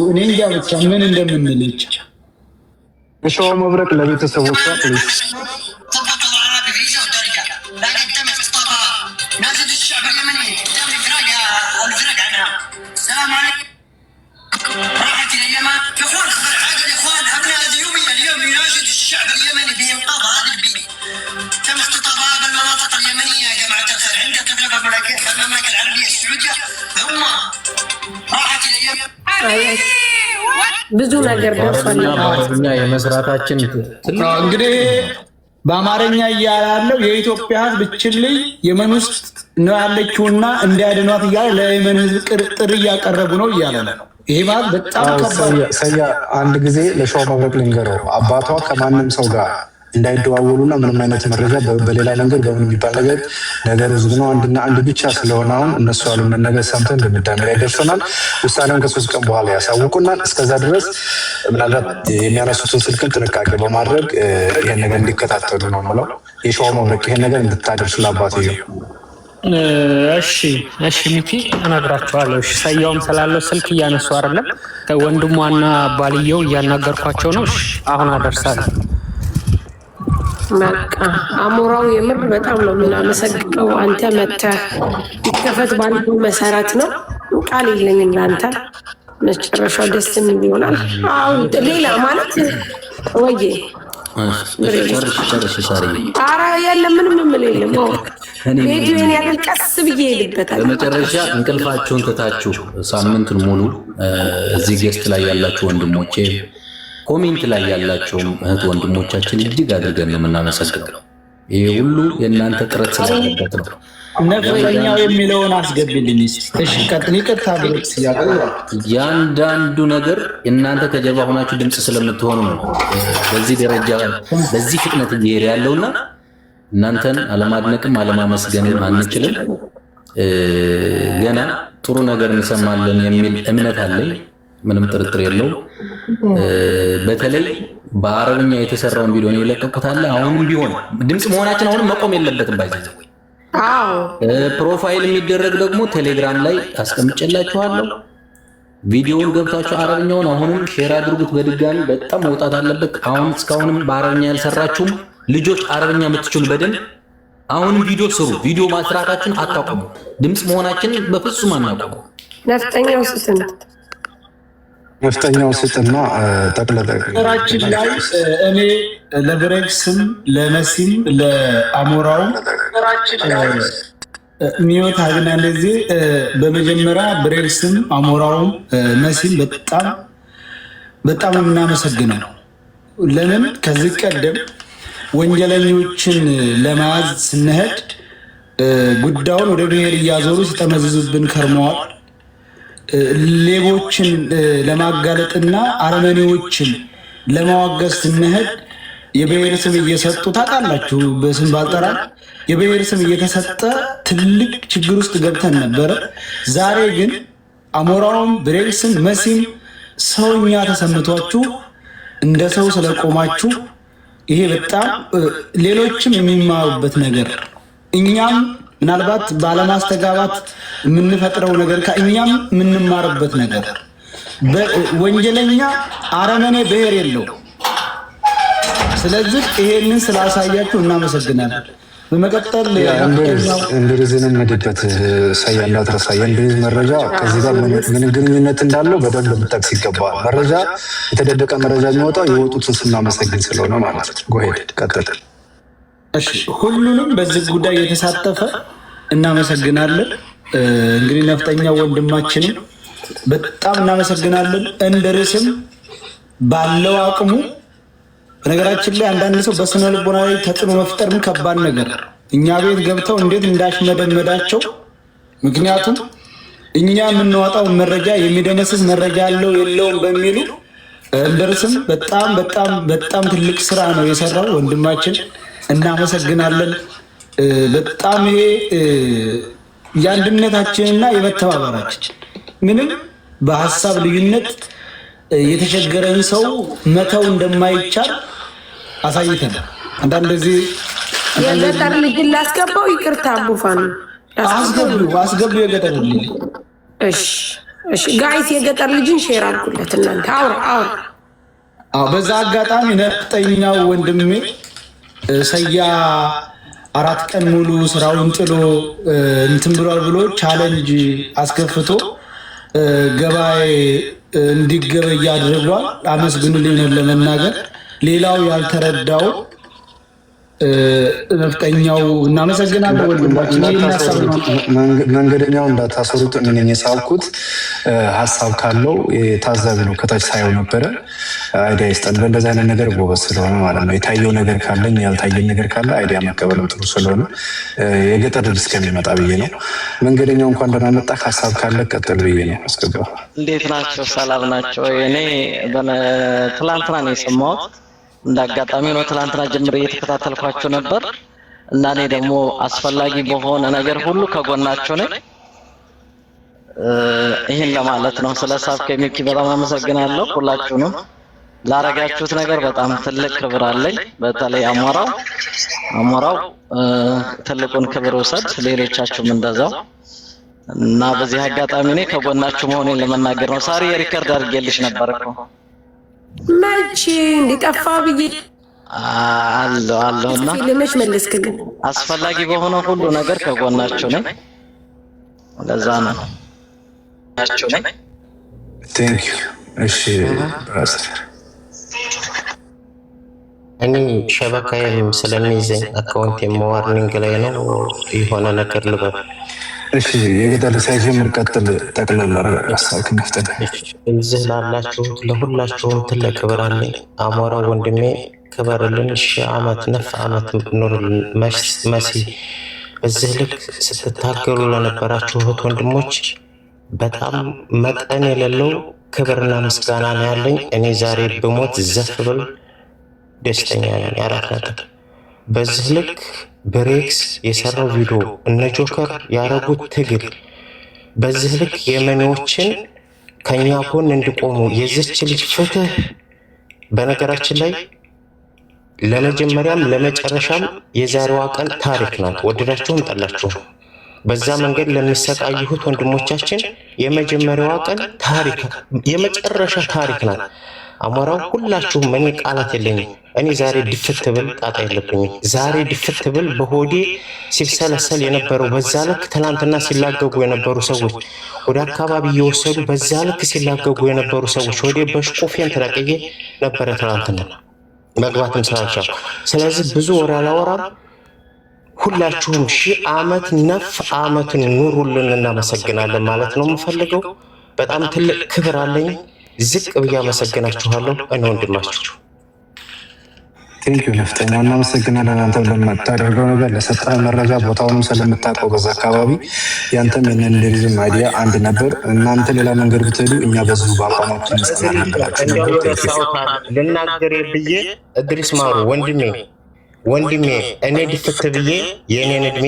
እኔ እንጃ ብቻ ምን እንደምንል ብቻ። የሸዋ መብረቅ ለቤተሰቦቿ please። ብዙ ነገር ደርሷል። በአረብኛ የመስራታችን እንግዲህ በአማርኛ እያለ ያለው የኢትዮጵያ ሕዝብ እችን ልጅ የመን ውስጥ ነው ያለችውና እንዲያድኗት እያለ ለየመን ሕዝብ ጥሪ እያቀረቡ ነው እያለ ነው። ይሄ ማለት በጣም ከባድ። ሰያ አንድ ጊዜ ለሸዋ መብረቅ ልንገረው፣ አባቷ ከማንም ሰው ጋር እንዳይደዋወሉና ምንም አይነት መረጃ በሌላ መንገድ በምን የሚባል ነገር ነገሩ ዝግ ነው። አንድና አንድ ብቻ ስለሆነ አሁን እነሱ ያሉንን ነገር ሰምተን ድምዳሜ ላይ ደርሰናል። ውሳኔውን ከ3 ቀን በኋላ ያሳውቁናል። እስከዛ ድረስ ምናልባት የሚያነሱትን ስልክን ጥንቃቄ በማድረግ ይህን ነገር እንዲከታተሉ ነው የምለው። የሸዋ መብረቅ ይህን ነገር እንድታደርሱ ለአባትየው። እሺ ሚኪ እነግራቸዋለሁ። እሺ ሰያውም ስላለው ስልክ እያነሱ አይደለም። ወንድሟና ባልየው እያናገርኳቸው ነው። እሺ አሁን አደርሳለሁ። በቃ አሞራው የምር በጣም ነው የምናመሰግነው። አንተ መተህ ይከፈት ባልከው መሰረት ነው። ቃል የለኝም ለአንተ። መጨረሻው ደስ የሚል ይሆናል። አሁን ሌላ ማለት ወዬ ጨርሽ ሳርዬ። ኧረ የለም ምንም የምል የለም። ቤቱ የኔ ያህል ቀስ ብዬ ሄድበታል። በመጨረሻ እንቅልፋችሁን ትታችሁ ሳምንቱን ሙሉ እዚህ guest ላይ ያላችሁ ወንድሞቼ፣ comment ላይ ያላችሁም እህት ወንድሞቻችን እጅግ አድርገን ነው የምናመሰግነው። ይሄ ሁሉ የእናንተ ጥረት ስላለበት ነው። ነፍጠኛው የሚለውን አስገቢልኝ። እሺ ቀጥል። ይቅርታ ብሬክስ እያለ እያንዳንዱ ነገር እናንተ ከጀርባ ሆናችሁ ድምፅ ስለምትሆኑ ነው በዚህ ደረጃ በዚህ ፍጥነት እየሄደ ያለውና እናንተን አለማድነቅም አለማመስገንም አንችልም። ገና ጥሩ ነገር እንሰማለን የሚል እምነት አለኝ። ምንም ጥርጥር የለው። በተለይ በአረብኛ የተሰራውን ቪዲዮ ነው የለቀቁት አለ። አሁንም ቢሆን ድምፅ መሆናችን አሁንም መቆም የለበትም። By the way፣ profile የሚደረግ ደግሞ ቴሌግራም ላይ አስቀምጬላችኋለሁ። ቪዲዮውን ገብታችሁ አረብኛውን አሁንም share አድርጉት። በድጋሚ በጣም መውጣት አለበት። አሁን እስካሁንም በአረብኛ ያልሰራችሁም ልጆች፣ አረብኛ የምትችሉ በደንብ አሁንም ቪዲዮ ስሩ። ቪዲዮ ማስራታችን አታቁሙ። ድምፅ መሆናችንን በፍጹም አናቁሙ። ነፍጠኛው ስጥን። ነፍጠኛው ስጥና ጠቅለጠ ነገራችን ላይ እኔ ለብሬክስም ለመሲም ለአሞራውም mute አግና እንደዚህ። በመጀመሪያ ብሬክስም አሞራውም መሲም በጣም በጣም የምናመሰግነው፣ ለምን ከዚህ ቀደም ወንጀለኞችን ለመያዝ ስንሄድ ጉዳዩን ወደ ብሔር እያዞሩ ሲጠመዝዙብን ከርመዋል። ሌቦችን ለማጋለጥና አረመኔዎችን ለማዋገዝ ስንሄድ የብሔር ስም እየሰጡ፣ ታውቃላችሁ፣ በስም ባልጠራ፣ የብሔር ስም እየተሰጠ ትልቅ ችግር ውስጥ ገብተን ነበረ። ዛሬ ግን አሞራውም ብሬክስም መሲም ሰውኛ ተሰምቷችሁ እንደ ሰው ስለቆማችሁ ይሄ በጣም ሌሎችም የሚማሩበት ነገር፣ እኛም ምናልባት ባለማስተጋባት የምንፈጥረው ነገር ከእኛም የምንማርበት ነገር፣ ወንጀለኛ አረመኔ ብሔር የለው። ስለዚህ ይሄንን ስላሳያችሁ እናመሰግናለን። በመቀጠል እንድሪዝን እንሂድበት። ሰያ እንዳትረሳ። የእንድሪዝ መረጃ ከዚህ ጋር ምን ግንኙነት እንዳለው በደንብ ልጠቅስ ይገባል። መረጃ፣ የተደበቀ መረጃ የሚወጣው የወጡትን ስናመሰግን ስለሆነ ማለት ነው። Go ahead፣ ቀጥል። እሺ፣ ሁሉንም በዚህ ጉዳይ የተሳተፈ እናመሰግናለን። እንግዲህ ነፍጠኛ ወንድማችንም በጣም እናመሰግናለን። እንድሪስም ባለው አቅሙ፣ በነገራችን ላይ አንዳንድ ሰው በስነ ልቦና ላይ ተጽዕኖ መፍጠርም ከባድ ነገር፣ እኛ ቤት ገብተው እንዴት እንዳሽመደመዳቸው፣ ምክንያቱም እኛ የምናወጣው መረጃ የሚደመስስ መረጃ ያለው የለውም በሚሉ፣ እንድሪስም በጣም በጣም በጣም ትልቅ ስራ ነው የሰራው ወንድማችን፣ እናመሰግናለን። በጣም ይሄ የአንድነታችንና የመተባበራችን፣ ምንም በሀሳብ ልዩነት የተቸገረን ሰው መተው እንደማይቻል አሳይተናል። አንዳንድ ጊዜ የገጠር ልጅን ላስገባው፣ ይቅርታ አቡፋን። አስገቡ፣ አስገቡ የገጠር ልጅ። እሺ guys፣ የገጠር ልጅን share አድርጉለት እናንተ። አውራ አውራ። አዎ፣ በዛ አጋጣሚ ነፍጠኛው ወንድሜ ሰያ 4 ቀን ሙሉ ስራውን ጥሎ እንትን ብሏል ብሎ challenge አስከፍቶ ገባኤ እንዲገበይ አድርጓል። አመስግኑልኝ ለመናገር ሌላው ያልተረዳው ነፍጠኛው እናመሰግናለን ወንድማችን። መንገደኛው እንዳታሰሩት እኔ የሳብኩት ሀሳብ ካለው ታዛቢ ነው። ከታች ሳየው ነበረ። Idea ይስጠን። በእንደዚህ አይነት ነገር ጎበዝ ስለሆነ ማለት ነው። የታየው ነገር ካለኝ ያልታየን ነገር ካለ idea መቀበልም ጥሩ ስለሆነ የገጠር ድል እስከሚመጣ ብዬ ነው። መንገደኛው እንኳን ደህና መጣህ። ሀሳብ ካለ ቀጥል ብዬ ነው። አስገባ። እንዴት ናቸው? ሰላም ናቸው? እኔ ትላንትና ነው የሰማሁት። እንደ አጋጣሚ ነው ትላንትና ጀምሬ እየተከታተልኳቸው ነበር እና እኔ ደግሞ አስፈላጊ በሆነ ነገር ሁሉ ከጎናቸው ነኝ። ይህን ለማለት ነው። ስለ ሳብ ከሚኪ በጣም አመሰግናለሁ። ሁላችሁንም ላረጋችሁት ነገር በጣም ትልቅ ክብር አለኝ። በተለይ አሞራው፣ አሞራው ትልቁን ክብር ውሰድ፣ ሌሎቻችሁም እንደዛው እና በዚህ አጋጣሚ እኔ ከጎናችሁ መሆኔን ለመናገር ነው። ሳሪ፣ record አድርጌልሽ ነበር እኮ። መቼ እንዲጠፋ ብዬ አለሁ አለሁ እና ፊልምሽ መለስክልኝ። አስፈላጊ በሆነ ሁሉ ነገር ከጎናችሁ ነኝ። ለዛ ነው ናችሁ ነኝ። Thank you። እሺ brother። እኔ ሸበካዬም ስለሚይዘኝ account warning ላይ ነው። የሆነ ነገር ልበል። እሺ፣ የገጠር ሳይጀምር ቀጥል። ጠቅለል ሀሳብ ክነፍጠን። እዚህ ላላችሁት ለሁላችሁም ትልቅ ክብር አለኝ። አሞራው ወንድሜ ክበርልን፣ ሺህ ዓመት ነፍ ዓመት ኑርልን። መሲ፣ በዚህ ልክ ስትታገሉ ለነበራችሁ እህት ወንድሞች በጣም መጠን የሌለው ክብርና ምስጋና ነው ያለኝ። እኔ ዛሬ ብሞት ዘፍ ብል ደስተኛ ነኝ። አራት ነጥብ። በዚህ ልክ ብሬክስ የሰራው ቪዲዮ፣ እነ ጆከር ያረጉት ትግል፣ በዚህ ልክ የመኔዎችን ከኛ ጎን እንዲቆሙ፣ የዚች ልጅ ፍትህ በነገራችን ላይ ለመጀመሪያም ለመጨረሻም የዛሬዋ ቀን ታሪክ ናት። ወደዳችሁም ጠላችሁም በዛ መንገድ ለሚሰቃዩት ወንድሞቻችን የመጀመሪያዋ ቀን ታሪክ፣ የመጨረሻ ታሪክ ናት። አሞራው ሁላችሁም፣ እኔ ቃላት የለኝም። እኔ ዛሬ ድፍት ብል ጣጣ የለብኝም። ዛሬ ድፍት ብል በሆዴ ሲብሰለሰል የነበረው፣ በዛ ልክ ትናንትና ሲላገጉ የነበሩ ሰዎች፣ ወደ አካባቢ እየወሰዱ በዛ ልክ ሲላገጉ የነበሩ ሰዎች፣ ወደ በሽቆፌን ተነቅዬ ነበረ ትናንትና መግባትም ስላልቻልኩ። ስለዚህ ብዙ ወሬ አላወራም። ሁላችሁም 1000 ዓመት ነፍ ዓመትን ኑሩልን፣ እናመሰግናለን ማለት ነው የምፈልገው። በጣም ትልቅ ክብር አለኝ። ዝቅ ብዬ አመሰግናችኋለሁ። እኔ ወንድማችሁ። Thank you ነፍጠኛ፣ እናመሰግናለን። አንተም ለምታደርገው ነገር፣ ለሰጠህ መረጃ፣ ቦታውንም ስለምታውቀው በዛ አካባቢ ያንተም የነንደሪዝም idea አንድ ነበር። እናንተ ሌላ መንገድ ብትሄዱ እኛ በዚሁ በአቋማችን እንጸናለን ብላችሁ እንዲያው ነበር። Thank you። የረሳሁት ልናገር ብዬ፣ እድሪስ ማሩ ወንድሜ፣ ወንድሜ፣ እኔ ድፍት ብዬ የእኔን እድሜ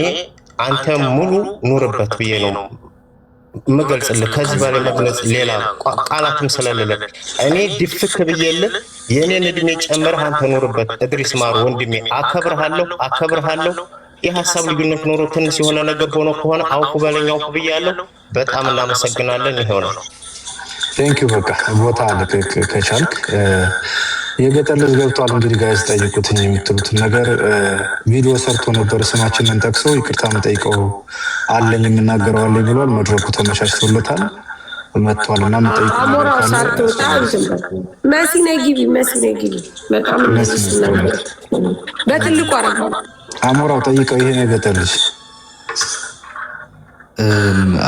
አንተ ሙሉ ኑርበት ብዬ ነው ምገልጽልህ። ከዚህ በላይ መግለጽ ሌላ ቃላትም ስለሌለ እኔ ድፍት ብዬልህ የእኔን እድሜ ጨምረህ አንተ ኑርበት። እድሪስ ማሩ ወንድሜ፣ አከብርሃለሁ፣ አከብርሃለሁ። የሀሳብ ልዩነት ኖሮ ትንሽ የሆነ ነገር ሆኖ ከሆነ አውፉ በለኝ፣ አውፉ ብያለሁ። በጣም እናመሰግናለን። ይሄው ነው። Thank you። በቃ ቦታ አለ ከቻልክ። የገጠር ልጅ ገብቷል። እንግዲህ guys ጠይቁትኝ የምትሉትን ነገር። ቪዲዮ ሰርቶ ነበር ስማችንን ጠቅሶ ይቅርታ መጠይቀው አለኝ፣ የምናገረው አለኝ ብሏል። መድረኩ ተመቻችቶለታል፣ መጥቷል እና የምጠይቀው ነገር አሞራው ካለ ሳትወጣ እንትን በል። መሲ ነይ ግቢ፣ መሲ ነይ ግቢ። በጣም መሲ እንደዚህ ስናገር በትልቁ አረገው። አሞራው ጠይቀው፣ ይሄ ነው የገጠር ልጅ።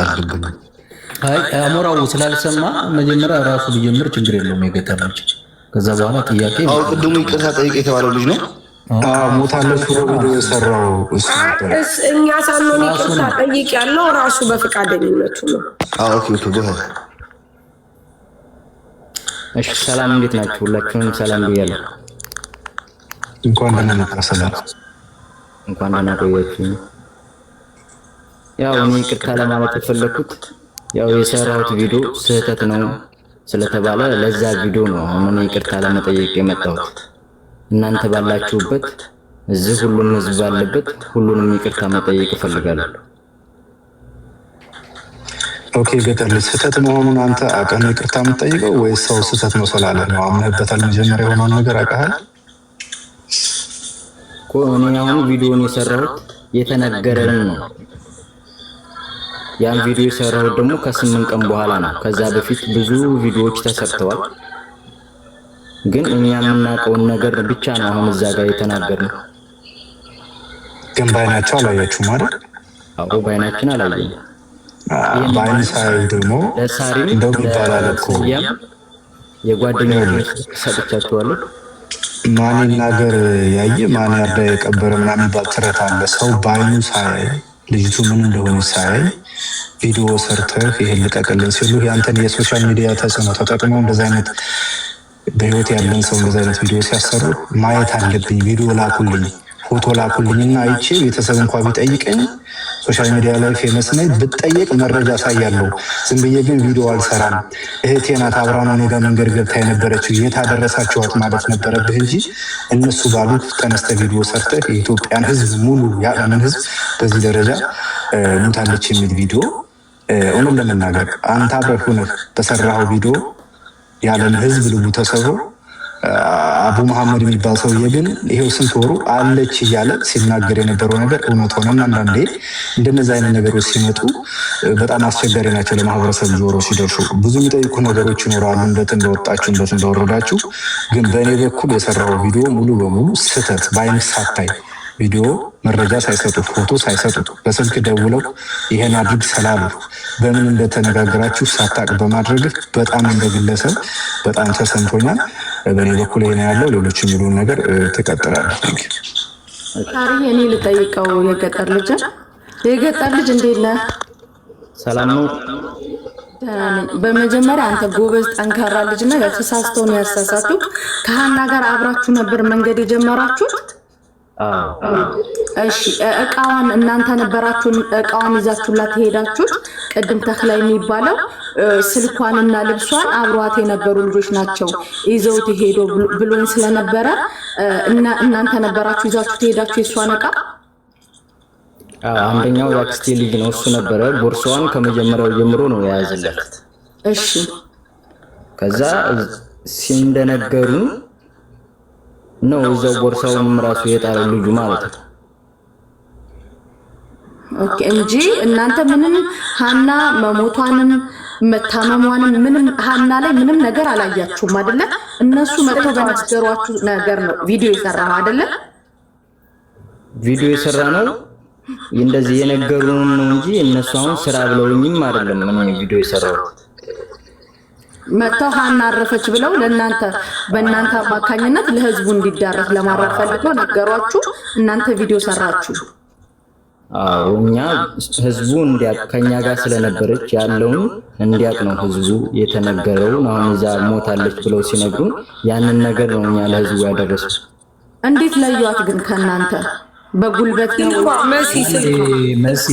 አልገባኝም። አይ፣ አሞራው ስላልሰማ መጀመሪያ ራሱ ቢጀምር ችግር የለውም የገጠር ልጅ። ከዛ በኋላ ጥያቄ አሁን ቅድሙ ይቅርታ ጠይቅ የተባለው ልጅ ነው። አዎ፣ ሞታለች ብሎ ቪዲዮ የሰራው እሱ ነበር። እኛ ሳንሆን ይቅርታ ጠይቅ ያለው ራሱ በፈቃደኝነቱ ነው። Okay, go ahead። እሺ ሰላም፣ እንዴት ናችሁ? ሁላችሁንም ሰላም ብያለሁ። እንኳን ደህና መጣህ። ሰላም። እንኳን ደህና ቆያችሁኝ። ያው እኔ ይቅርታ ለማለት የፈለኩት ያው የሰራሁት ቪዲዮ ስህተት ነው ስለተባለ ለዛ ቪዲዮ ነው አሁን እኔ ይቅርታ ለመጠየቅ የመጣሁት። እናንተ ባላችሁበት እዚህ ሁሉም ህዝብ ባለበት ሁሉንም ይቅርታ መጠየቅ እፈልጋለሁ። Okay ገጠር ልጅ፣ ስህተት መሆኑን አንተ አውቀህ ነው ይቅርታ የምትጠይቀው ወይስ ሰው ስህተት ነው ስላለ ነው? አምነህበታል? መጀመሪያ የሆነውን ነገር አውቀሃል? እኮ እኔ አሁን ቪዲዮን የሰራሁት የተነገረን ነው። ያን ቪዲዮ የሰራሁት ደግሞ ከ8 ቀን በኋላ ነው። ከዛ በፊት ብዙ ቪዲዮዎች ተሰርተዋል። ግን እኛ የምናውቀውን ነገር ብቻ ነው አሁን እዛ ጋር የተናገርነው። ግን በአይናቸው አላያችሁም አይደል? አዎ፣ በአይናችን አላየንም። በአይን ሳያዩ ደግሞ ለሳሪም እንደውም ይባላል እኮ ለስያም የጓደኞች ሰጥቻቸዋለሁ። ማን ይናገር ያየ ማን ያርዳ የቀበረ ምናምን የሚባል ተረት አለ። ሰው በአይኑ ሳያይ፣ ልጅቱ ምን እንደሆነ ሳያይ ቪዲዮ ሰርተህ ይሄን ልቀቅልን ሲሉ ያንተን የ social media ተጽዕኖ ተጠቅመው እንደዚ አይነት በህይወት ያለን ሰው እንደዚ አይነት ቪዲዮ ሲያሰሩ ማየት አለብኝ፣ ቪዲዮ ላኩልኝ፣ ፎቶ ላኩልኝና አይቼ ቤተሰብ እንኳ ቢጠይቀኝ social media ላይ famous ነኝ፣ ብጠየቅ መረጃ አሳያለሁ። ዝም ብዬ ግን ቪዲዮ አልሰራም። እህቴ ናት፣ አብራ ነው እኔ ጋር መንገድ ገብታ የነበረችው፣ የት አደረሳችኋት ማለት ነበረብህ እንጂ እነሱ ባሉት ተነስተ ቪዲዮ ሰርተህ የኢትዮጵያን ሕዝብ ሙሉ የዓለምን ሕዝብ በዚህ ደረጃ ሙታለች የሚል ቪዲዮ፣ እውነት ለመናገር አንተ አብረህ ሆነህ በሰራኸው ቪዲዮ የዓለም ሕዝብ ልቡ ተሰብሮ፣ አቡ መሐመድ የሚባል ሰውዬ ግን ይሄው ስንት ወሩ አለች እያለ ሲናገር የነበረው ነገር እውነት ሆነና አንዳንዴ እንደነዚህ አይነት ነገሮች ሲመጡ በጣም አስቸጋሪ ናቸው። ለማህበረሰብ ጆሮ ሲደርሱ ብዙ የሚጠይቁ ነገሮች ይኖራሉ። እንዴት እንደወጣችሁ፣ እንዴት እንደወረዳችሁ። ግን በእኔ በኩል የሰራው ቪዲዮ ሙሉ በሙሉ ስህተት፣ በአይን ሳታይ ቪዲዮ መረጃ ሳይሰጡ፣ ፎቶ ሳይሰጡ፣ በስልክ ደውለው ይሄን አድርግ ስላሉ፣ በምን እንደተነጋገራችሁ ሳታቅ በማድረግህ በጣም እንደ ግለሰብ በጣም ተሰምቶኛል። በእኔ በኩል ይሄን ያለው፣ ሌሎች የሚሉን ነገር ትቀጥላለህ። ታሪ እኔ ልጠይቀው የገጠር ልጅ፣ የገጠር ልጅ እንዴት ነህ? ሰላም ነው። ደህና ነኝ። በመጀመሪያ አንተ ጎበዝ ጠንካራ ልጅ ነህ። ያው ተሳስተው ነው ያሳሳቱ። ከሀና ጋር አብራችሁ ነበር መንገድ የጀመራችሁት? አዎ። እሺ፣ እቃዋን እናንተ ነበራችሁ እቃዋን ይዛችሁላት የሄዳችሁት? ቅድም ተክላይ የሚባለው ስልኳንና ልብሷን አብሯት የነበሩ ልጆች ናቸው ይዘውት ሄዶ ብሎን ስለነበረ እናንተ ነበራችሁ ይዛችሁ ሄዳችሁ የእሷን እቃ? አዎ፣ አንደኛው የአክስቴ ልጅ ነው፣ እሱ ነበረ። ቦርሳዋን ከመጀመሪያው ጀምሮ ነው የያዘላት። ከዛ ሲንደነገሩን ነው እዛው ቦርሳውንም ራሱ የጣለው ልጁ ማለት ነው። Okay፣ እንጂ እናንተ ምንም ሀና መሞቷንም መታመሟንም ምንም ሀና ላይ ምንም ነገር አላያችሁም አይደለ? እነሱ መጥተው በነገሯችሁ ነገር ነው ቪዲዮ የሰራው አይደለ? ቪዲዮ የሰራ ነው እንደዚህ የነገሩን ነው እንጂ እነሱ አሁን ስራ ብለውኝም አይደለም እኔ ቪዲዮ የሰራሁት። መጥተው ሀና አረፈች ብለው ለእናንተ በእናንተ አማካኝነት ለህዝቡ እንዲዳረስ ለማድረግ ፈልገው ነገሯችሁ። እናንተ ቪዲዮ ሰራችሁ። አዎ፣ እኛ ህዝቡ እንዲያውቅ ከኛ ጋር ስለነበረች ያለውን እንዲያውቅ ነው ህዝቡ የተነገረውን። አሁን እዛ ሞታለች ብለው ሲነግሩን ያንን ነገር ነው እኛ ለህዝቡ ያደረሰው። እንዴት ለዩዋት ግን ከእናንተ በጉልበት ነው? መሲ ስልኳ መሲ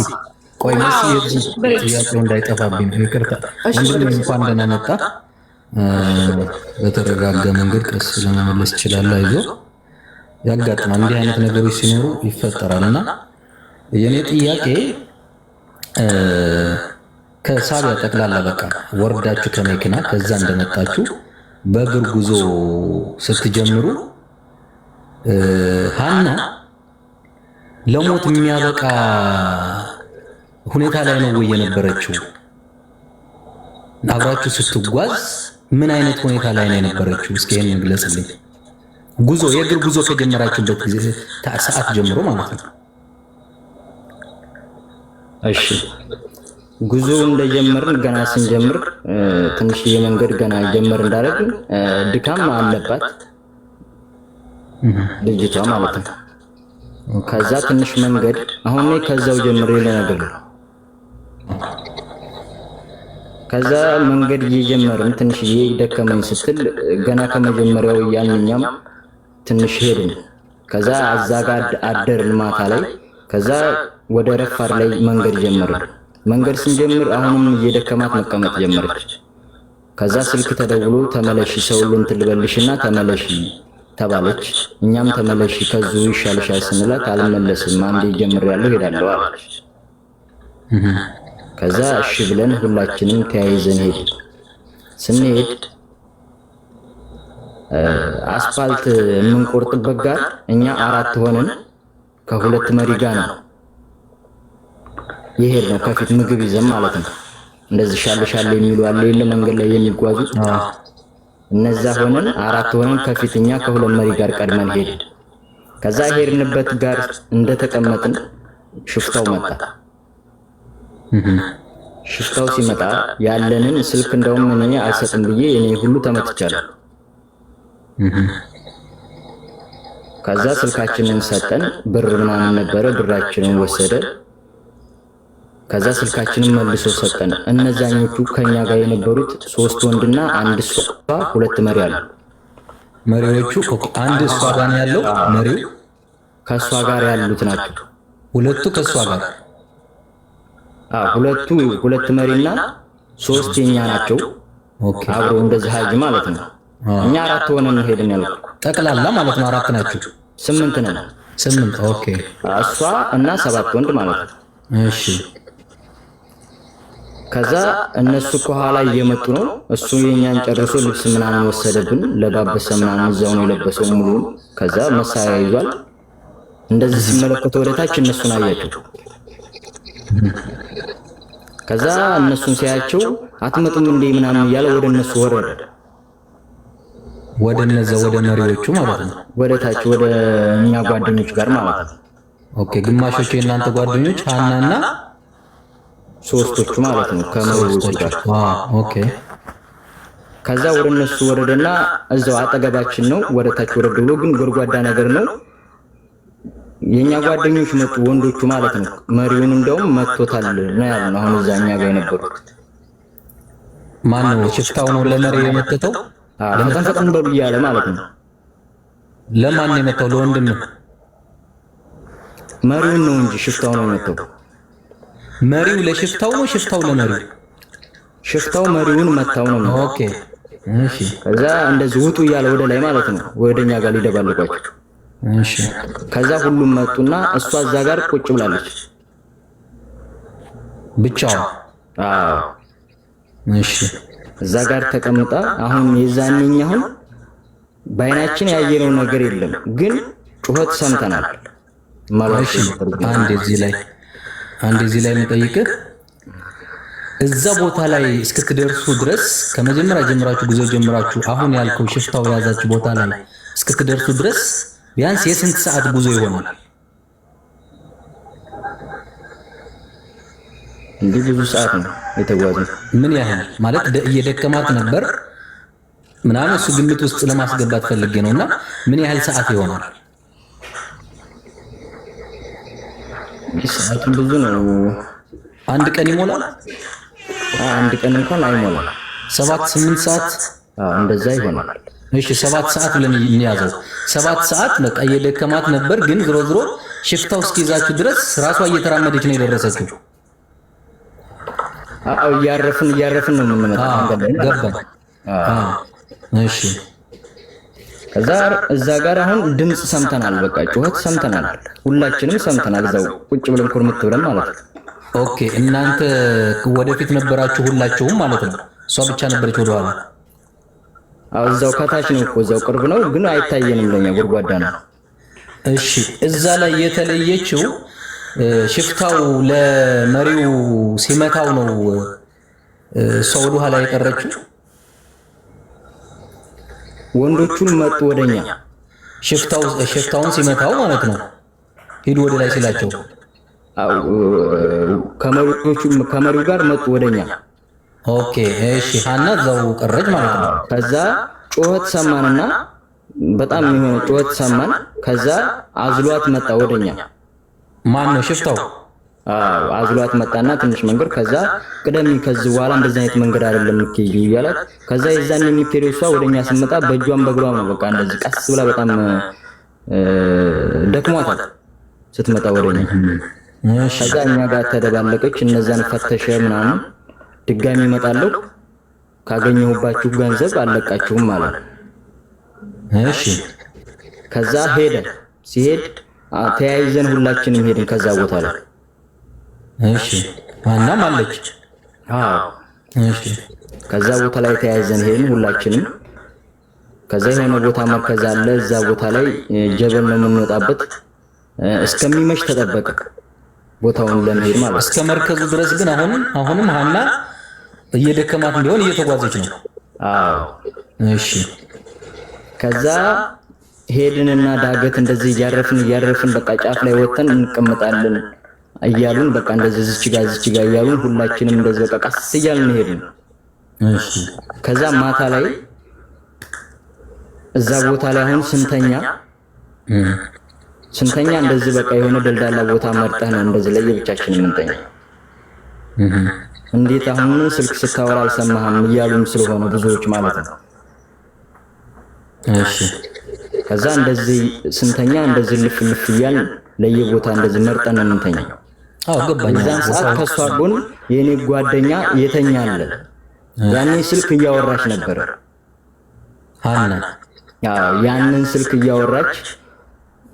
ቆይ፣ መሲ የዚህ ጥያቄው እንዳይጠፋብኝ ነው። ይቅርታ ወንድሜ፣ እንኳን ደህና መጣ። በተረጋጋ መንገድ ቀስ ለመመለስ ይችላል። አይዞህ፣ ያጋጥማል። እንዲህ አይነት ነገሮች ሲኖሩ ይፈጠራል። እና የእኔ ጥያቄ ከሳቢያ ጠቅላላ በቃ ወርዳችሁ ከመኪና ከዛ እንደመጣችሁ በእግር ጉዞ ስትጀምሩ ሀና ለሞት የሚያበቃ ሁኔታ ላይ ነው ወይ የነበረችው? አብራችሁ ስትጓዝ ምን አይነት ሁኔታ ላይ ነው የነበረችው? እስኪ ይሄን ግለጽልኝ። ጉዞ የእግር ጉዞ ከጀመራችሁበት ጊዜ ሰዓት ጀምሮ ማለት ነው። እሺ፣ ጉዞ እንደጀመርን ገና ስንጀምር ትንሽዬ መንገድ ገና ጀመር እንዳደረግን ድካም አለባት ልጅቷ ማለት ነው። ከዛ ትንሽ መንገድ አሁን እኔ ከዛው ጀምሬ ልነግርህ ነው። ከዛ መንገድ እየጀመርን ትንሽዬ ደከመኝ ስትል ገና ከመጀመሪያው እያልን እኛም ትንሽ ሄድን። ከዛ እዛ ጋር አደርን ማታ ላይ። ከዛ ወደ ረፋድ ላይ መንገድ ጀመርን። መንገድ ስንጀምር አሁንም እየደከማት መቀመጥ ጀመረች። ከዛ ስልክ ተደውሎ ተመለሺ፣ ሰው ሁሉ እንትን ልበልሽና ተመለሺ ተባለች። እኛም ተመለሺ ከዙ ይሻልሻል ስንላት አልመለስም፣ አንዴ ጀምሬያለሁ ሄዳለሁ አለች። ከዛ እሺ ብለን ሁላችንም ተያይዘን ሄድን። ስንሄድ አስፋልት የምንቆርጥበት ጋር እኛ አራት ሆነን ከሁለት መሪ ጋር ነው የሄድነው። ከፊት ምግብ ይዘን ማለት ነው። እንደዚህ ሻል ሻል የሚሉ አለ የለ መንገድ ላይ የሚጓዙ፣ እነዛ ሆነን አራት ሆነን ከፊት እኛ ከሁለት መሪ ጋር ቀድመን ሄድን። ከዛ ሄድንበት ጋር እንደተቀመጥን ሽፍታው መጣ። ሽፍታው ሲመጣ ያለንን ስልክ እንደውም እኔ አልሰጥም ብዬ እኔ ሁሉ ተመትቻለሁ። ከዛ ስልካችንን ሰጠን፣ ብር ምናምን ነበረ፣ ብራችንን ወሰደ። ከዛ ስልካችንን መልሶ ሰጠን። እነዛኞቹ ከኛ ጋር የነበሩት ሶስት ወንድና አንድ እሷ ሁለት መሪ አሉ። መሪዎቹ አንድ እሷ ጋር ነው ያለው መሪው፣ ከእሷ ጋር ያሉት ናቸው። ሁለቱ ከእሷ ጋር። አዎ፣ ሁለቱ ሁለት መሪና ሶስት የኛ ናቸው። አብረው እንደዚህ ሀጅ ማለት ነው። እኛ አራት ሆነን ነው ሄድን ያልኩ። ጠቅላላ ማለት ነው አራት ናቸው። ስምንት ነን። ስምንት፣ okay። እሷ እና ሰባት ወንድ ማለት ነው። እሺ። ከዛ እነሱ ከኋላ እየመጡ ነው። እሱ የኛን ጨርሶ ልብስ ምናምን ወሰደብን፣ ለባበሰ ምናምን እዛው ነው የለበሰው ሙሉውን። ከዛ መሳሪያ ይዟል። እንደዚህ ሲመለከቱ ወደ ታች እነሱን አያቸው። ከዛ እነሱን ሲያያቸው አትመጡም እንዴ ምናምን እያለ ወደ እነሱ ወረደ። ወደ እነዛ ወደ መሪዎቹ ማለት ነው። ወደ ታች ወደ እኛ ጓደኞች ጋር ማለት ነው። Okay፣ ግማሾቹ የእናንተ ጓደኞች ሀናና ሶስቶቹ ማለት ነው ከመሪዎቹ ጋር። Okay። ከዛ ወደ እነሱ ወረደና እዛው አጠገባችን ነው። ወደ ታች ወረድ ብሎ ግን ጎድጓዳ ነገር ነው። የኛ ጓደኞች መጡ፣ ወንዶቹ ማለት ነው። መሪውን እንደውም መጥቶታል ነው ያሉን። አሁን እዛ እኛ ጋር የነበሩት ማን ነው? ሽፍታው ነው ለመሪ የመተተው? ፈጠን ፈጠን በሉ እያለ ማለት ነው። ለማን ነው የመታው? ለወንድም? መሪውን ነው እንጂ ሽፍታው ነው የመታው። መሪው ለሽፍታው ነው፣ ሽፍታው ለመሪው? ሽፍታው መሪውን መታው ነው። Okay እሺ። ከዛ እንደዚህ ውጡ እያለ ወደ ላይ ማለት ነው፣ ወደኛ ጋር ሊደባልቋቸው። እሺ። ከዛ ሁሉም መጡና እሷ እዛ ጋር ቁጭ ብላለች ብቻዋ። አዎ። እሺ። እዛ ጋር ተቀምጣ አሁን የዛኔኛ አሁን በአይናችን ያየነው ነገር የለም፣ ግን ጩኸት ሰምተናል። እሺ። አንድ እዚህ ላይ የምጠይቅህ፣ እዛ ቦታ ላይ እስክትደርሱ ድረስ፣ ከመጀመሪያ ጀምራችሁ ጉዞ ጀምራችሁ አሁን ያልከው ሽፍታው የያዛችሁ ቦታ ላይ እስክትደርሱ ድረስ ቢያንስ የስንት ሰዓት ጉዞ ይሆናል? እንዲህ ብዙ ሰዓት ነው የተጓዝነው። ምን ያህል ማለት እየደከማት ነበር ምናምን፣ እሱ ግምት ውስጥ ለማስገባት ፈልጌ ነው። እና ምን ያህል ሰዓት ይሆናል? ሰዓቱን ብዙ ነው። አንድ ቀን ይሞላል? አንድ ቀን እንኳን አይሞላም። 7-8 ሰዓት? እንደዛ ይሆናል። እሺ፣ 7 ሰዓት ብለን እንያዘው። 7 ሰዓት በቃ እየደከማት ነበር፣ ግን ዝሮ ዝሮ ሽፍታው እስኪይዛችሁ ድረስ ራሷ እየተራመደች ነው የደረሰችው። አዎ፣ እያረፍን እያረፍን ነው የምንመጣው። ገባኝ። እሺ። ከዛ እዛ ጋር አሁን ድምፅ ሰምተናል። በቃ ጩኸት ሰምተናል። ሁላችንም ሰምተናል። እዛው ቁጭ ብለን ኩርምት ብለን ማለት ነው። Okay፣ እናንተ ወደፊት ነበራችሁ ሁላችሁም ማለት ነው። እሷ ብቻ ነበረች ወደኋላ። አዎ፣ እዛው ከታች ነው እኮ፣ እዛው ቅርብ ነው፣ ግን አይታየንም። ለኛ ጎድጓዳ ነው። እሺ፣ እዛ ላይ የተለየችው ሽፍታው ለመሪው ሲመታው ነው እሷ ወደኋላ የቀረችው። ወንዶቹን መጡ ወደኛ። ሽፍታውን ሲመታው ማለት ነው። ሂዱ ወደ ላይ ሲላቸው። ከመሪዎቹ ከመሪው ጋር መጡ ወደኛ። Okay እሺ፣ ሀና እዛው ቀረች ማለት ነው። ከዛ ጩኸት ሰማንና በጣም የሆነ ጩኸት ሰማን። ከዛ አዝሏት መጣ ወደኛ። ማን ነው? ሽፍታው? አዎ፣ አዝሏት መጣና ትንሽ መንገድ፣ ከዛ ቅደሚ፣ ከዚህ በኋላ እንደዚህ አይነት መንገድ አይደለም የምትሄጂው እያላት፣ ከዛ የዛን የሚትሄደው እሷ ወደኛ ስትመጣ በእጇም በእግሯም ነው። በቃ እንደዚህ ቀስ ብላ በጣም ደክሟታል ስትመጣ ወደኛ። ከዛ እኛ ጋር ተደባለቀች። እነዛን ፈተሸ ምናምን። ድጋሚ እመጣለሁ፣ ካገኘሁባችሁ ገንዘብ አልለቃችሁም ማለት ነው። እሺ። ከዛ ሄደ። ሲሄድ ተያይዘን ሁላችንም ሄድን ከዛ ቦታ ላይ። እሺ፣ ሀናም አለች። አዎ። እሺ። ከዛ ቦታ ላይ ተያይዘን ሄድን ሁላችንም። ከዛ የሆነ ቦታ መርከዝ አለ። እዛ ቦታ ላይ ጀበል ነው የምንወጣበት። እስከሚመሽ ተጠበቀ ቦታውን ለመሄድ ማለት ነው። እስከ መርከዙ ድረስ ግን አሁንም ሀና እየደከማት ቢሆን እየተጓዘች ነው። አዎ። እሺ። ከዛ ሄድንና ዳገት እንደዚህ እያረፍን እያረፍን በቃ ጫፍ ላይ ወጥተን እንቀመጣለን እያሉን፣ በቃ እንደዚህ እዚች ጋ እዚች ጋ እያሉን ሁላችንም እንደዚህ በቃ ቀስ እያልን ሄድን። እሺ። ከዛ ማታ ላይ እዛ ቦታ ላይ አሁን ስንተኛ እንደዚህ በቃ የሆነ ደልዳላ ቦታ መርጠህ ነው እንደዚህ ለየብቻችን የምንተኛ። እንዴት አሁን ስልክ ስታወራ አልሰማህም እያሉም ስለሆነ ብዙዎች ማለት ነው። እሺ። ከዛ እንደዚህ ስንተኛ እንደዚህ ልፍ ልፍ እያልን ለየቦታ እንደዚህ መርጠን ነው የምንተኛው። አዎ፣ ገባኝ። የዛን ሰዓት ከሷ ጎን የኔ ጓደኛ የተኛ አለ። ያኔ ስልክ እያወራች ነበረ። ሀና? አዎ፣ ያንን ስልክ እያወራች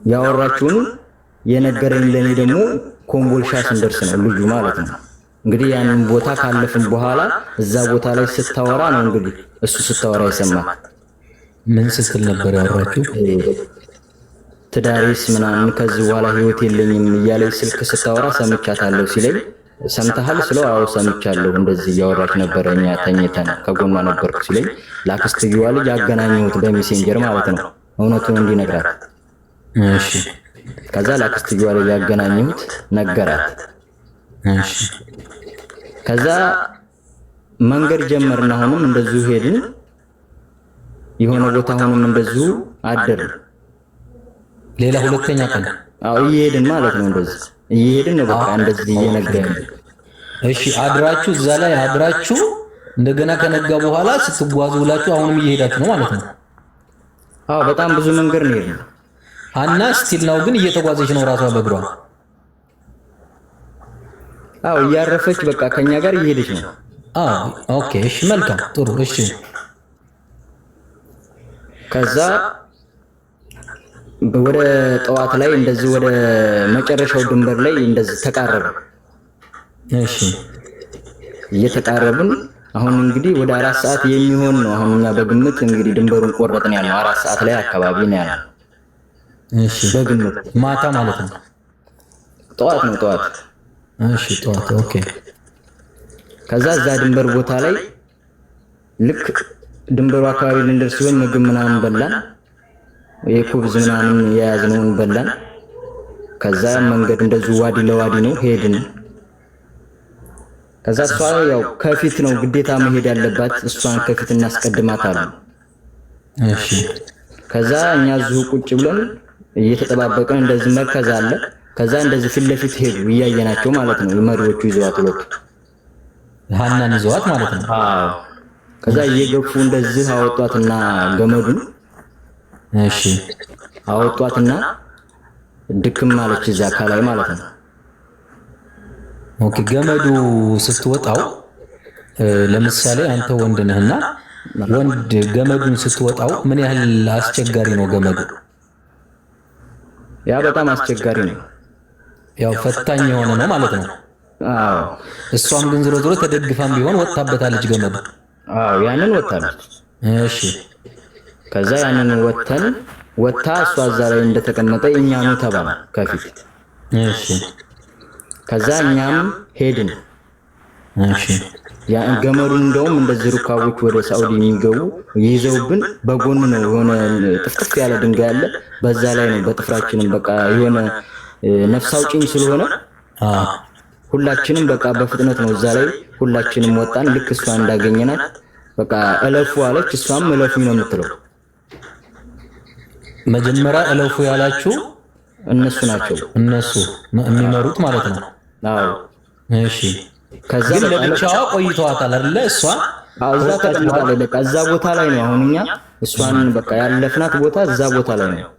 ያወራችውን የነገረኝ ለኔ ደግሞ ኮምቦልሻ ስንደርስ ነው ልጁ ማለት ነው። እንግዲህ ያንን ቦታ ካለፍን በኋላ እዛ ቦታ ላይ ስታወራ ነው እንግዲህ እሱ ስታወራ የሰማት። ምን ስትል ነበር ያወራችው? ትዳሬስ ምናምን ከዚህ በኋላ ህይወት የለኝም እያለች ስልክ ስታወራ ሰምቻታለሁ ሲለኝ፣ ሰምተሃል ስለው አዎ ሰምቻለሁ፣ እንደዚህ እያወራች ነበረ፣ እኛ ተኝተን ከጎኗ ነበርኩ ሲለኝ፣ ለአክስትየዋ ልጅ አገናኘሁት በ Messenger ማለት ነው እውነቱን እንዲነግራት። እሺ። ከዛ ለአክስትየዋ ልጅ ያገናኘሁት ነገራት። እሺ። ከዛ መንገድ ጀመርን። አሁንም እንደዚሁ ሄድን። የሆነ ቦታ አሁንም እንደዚሁ አደርን። ሌላ ሁለተኛ ቀን? አዎ፣ እየሄድን ማለት ነው። እንደዚህ እየሄድን ነው። በቃ እንደዚህ እየነገርን። እሺ፣ አድራችሁ እዛ ላይ አድራችሁ እንደገና ከነጋ በኋላ ስትጓዙ ውላችሁ አሁንም እየሄዳችሁ ነው ማለት ነው። አዎ፣ በጣም ብዙ መንገድ ነው የሄድነው። ሀና still ነው ግን እየተጓዘች ነው ራሷ በእግሯ። አዎ እያረፈች በቃ ከኛ ጋር እየሄደች ነው። አዎ okay፣ እሺ፣ መልካም ጥሩ። እሺ ከዛ ወደ ጠዋት ላይ እንደዚህ ወደ መጨረሻው ድንበር ላይ እንደዚህ ተቃረብን። እሺ እየተቃረብን አሁን እንግዲህ ወደ 4 ሰዓት የሚሆን ነው። አሁን እኛ በግምት እንግዲህ ድንበሩን ቆረጥን ያልነው 4 ሰዓት ላይ አካባቢ ነው ያልነው። እሺ በግምት ማታ ማለት ነው። ጠዋት ነው ጠዋት። እሺ ጠዋት okay። ከዛ እዛ ድንበር ቦታ ላይ ልክ ድንበሩ አካባቢ ልንደርስ ሲሆን ምግብ ምናምን በላን፣ የ خبز ምናምን የያዝነውን በላን። ከዛ መንገድ እንደዚሁ ዋዲ ለዋዲ ነው ሄድን። ከዛ እሷ ያው ከፊት ነው ግዴታ መሄድ ያለባት፣ እሷን ከፊት እናስቀድማት አሉ። እሺ ከዛ እኛ እዚሁ ቁጭ ብለን እየተጠባበቅን እንደዚህ መርከዝ አለ። ከዛ እንደዚህ ፊት ለፊት ሄዱ እያየናቸው ማለት ነው። መሪዎቹ ይዘዋት ሁለቱ ሀናን ይዘዋት ማለት ነው። አዎ። ከዛ እየገፉ እንደዚህ አወጧትና ገመዱን እሺ አወጧትና ድክም አለች እዛ ከላይ ማለት ነው። okay። ገመዱ ስትወጣው ለምሳሌ አንተ ወንድ ነህና ወንድ ገመዱን ስትወጣው ምን ያህል አስቸጋሪ ነው ገመዱ? ያ በጣም አስቸጋሪ ነው። ያው ፈታኝ የሆነ ነው ማለት ነው። አዎ እሷም ግን ዝሮ ዝሮ ተደግፋም ቢሆን ወጥታበታለች ገመዱ። አዎ ያንን ወጣለች። እሺ ከዛ ያንን ወተን ወታ እሷ እዛ ላይ እንደተቀመጠ እኛ ነው ተባለ ከፊት። እሺ ከዛ እኛም ሄድን። እሺ ያ ገመዱን እንደውም እንደዚህ ሩካቦች ወደ ሳኡዲ የሚገቡ ይዘውብን በጎን ነው የሆነ ጥፍጥፍ ያለ ድንጋይ አለ። በዛ ላይ ነው በጥፍራችንም በቃ የሆነ ነፍስ አውጪኝ ስለሆነ ሁላችንም በቃ በፍጥነት ነው እዛ ላይ ሁላችንም ወጣን። ልክ እሷ እንዳገኘናት በቃ እለፉ አለች። እሷም እለፉኝ ነው የምትለው። መጀመሪያ እለፉ ያላችሁ እነሱ ናቸው፣ እነሱ የሚመሩት ማለት ነው። አዎ። እሺ ከዛ ግን በቃ ለብቻዋ ቆይተዋታል አይደለ? እሷ እዛ ተቀምጣለች። በቃ እዛ ቦታ ላይ ነው አሁን እኛ እሷን በቃ ያለፍናት ቦታ እዛ ቦታ ላይ ነው።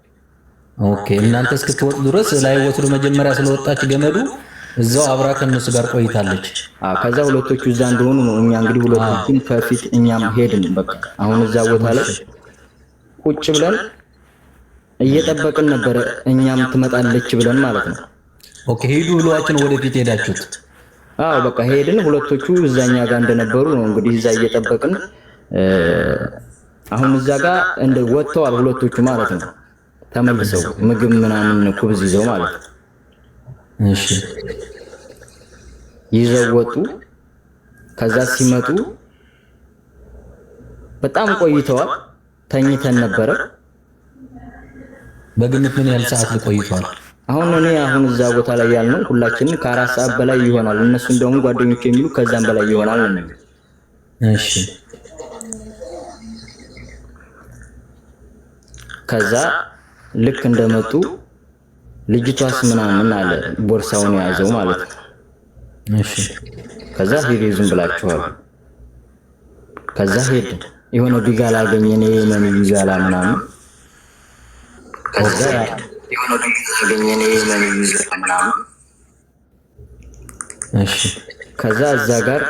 okay። እናንተ እስክትወጡ ድረስ ላይ ወስዶ መጀመሪያ ስለወጣች ገመዱ እዛው አብራ ከእነሱ ጋር ቆይታለች። አዎ። ከዛ ሁለቶቹ እዛ እንደሆኑ ነው እኛ እንግዲህ ሁለቶቹም ከፊት እኛም ሄድን። በቃ አሁን እዛ ቦታ ላይ ቁጭ ብለን እየጠበቅን ነበረ፣ እኛም ትመጣለች ብለን ማለት ነው። okay። ሂዱ ብሏችን ወደፊት ሄዳችሁት? አዎ በቃ ሄድን። ሁለቶቹ እዛኛ ጋር እንደነበሩ ነው እንግዲህ እዛ እየጠበቅን አሁን እዛ ጋር እንደ ወጥተዋል ሁለቶቹ ማለት ነው። ተመልሰው ምግብ ምናምን خبز ይዘው ማለት ነው። እሺ ይዘው ወጡ። ከዛ ሲመጡ በጣም ቆይተዋል። ተኝተን ነበረ። በግምት ምን ያህል ሰዓት ቆይተዋል? አሁን እኔ አሁን እዛ ቦታ ላይ ያልነው ሁላችንም ከ4 ሰዓት በላይ ይሆናል። እነሱ እንደውም ጓደኞች የሚሉ ከዛም በላይ ይሆናል ነው የሚሉት። እሺ ከዛ ልክ እንደመጡ ልጅቷስ ምናምን አለ ቦርሳውን የያዘው ማለት ነው። እሺ ከዛ ሂዱ ዝም ብላችኋል። ከዛ ሄድ የሆነ ቢጋላ አገኘን፣ የየመን ቢጋላ ምናምን። ከዛ የሆነ ቢጋላ አገኘን፣ የየመን ቢጋላ ምናምን። እሺ ከዛ እዛ ጋር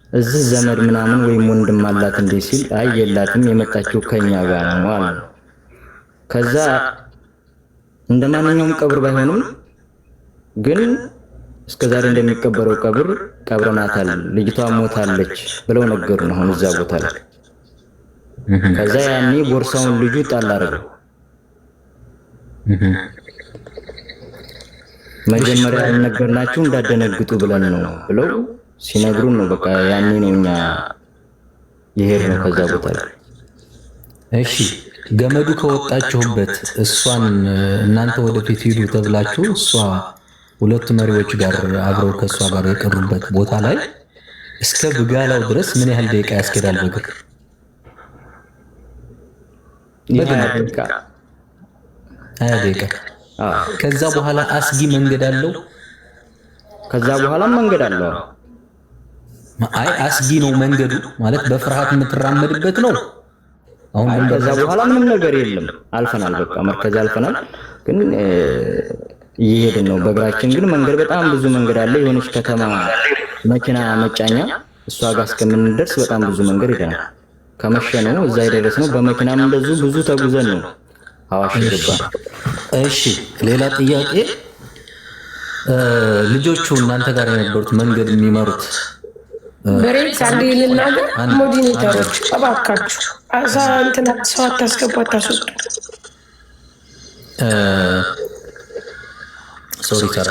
እዚህ ዘመድ ምናምን ወይም ወንድም አላት እንዴ ሲል አይ የላትም፣ የመጣችው ከኛ ጋር ነው አለ። ከዛ እንደ ማንኛውም ቀብር ባይሆንም ግን እስከዛሬ እንደሚቀበረው ቀብር ቀብረናታል፣ ልጅቷ ሞታለች ብለው ነገሩን። አሁን እዛ ቦታ ላይ ከዛ ያኔ ቦርሳውን ልጁ ጣል አደረገው። መጀመሪያ ያልነገርናችሁ እንዳደነግጡ ብለን ነው ብለው ሲነግሩን ነው በቃ ያኔ ነው እኛ የሄድነው ከዛ ቦታ ላይ። እሺ ገመዱ ከወጣችሁበት እሷን እናንተ ወደፊት ሂዱ ተብላችሁ እሷ ሁለቱ መሪዎች ጋር አብረው ከእሷ ጋር የቀሩበት ቦታ ላይ እስከ ብጋላው ድረስ ምን ያህል ደቂቃ ያስኬዳል በእግር? የ20 ደቂቃ። 20 ደቂቃ። ከዛ በኋላ አስጊ መንገድ አለው? ከዛ በኋላም መንገድ አለው። አይ አስጊ ነው መንገዱ ማለት በፍርሃት የምትራመድበት ነው። አሁን ከዛ በኋላ ምንም ነገር የለም። አልፈናል፣ በቃ መርከዝ አልፈናል። ግን እየሄድን ነው በእግራችን። ግን መንገድ በጣም ብዙ መንገድ አለ። የሆነች ከተማ መኪና መጫኛ እሷ ጋር እስከምንደርስ በጣም ብዙ መንገድ ሄደናል። ከመሸ ነው እዛ የደረስነው። በመኪናም እንደዚሁ ብዙ ተጉዘን ነው አዋሽ የገባነው። እሺ፣ ሌላ ጥያቄ፣ ልጆቹ እናንተ ጋር የነበሩት መንገድ የሚመሩት በሬክስ አንዴ ልናገር። Moderator ኦች እባካችሁ አዛ እንትን ሰው አታስገቡ፣ አታስወጡ። Sorry ሰራ፣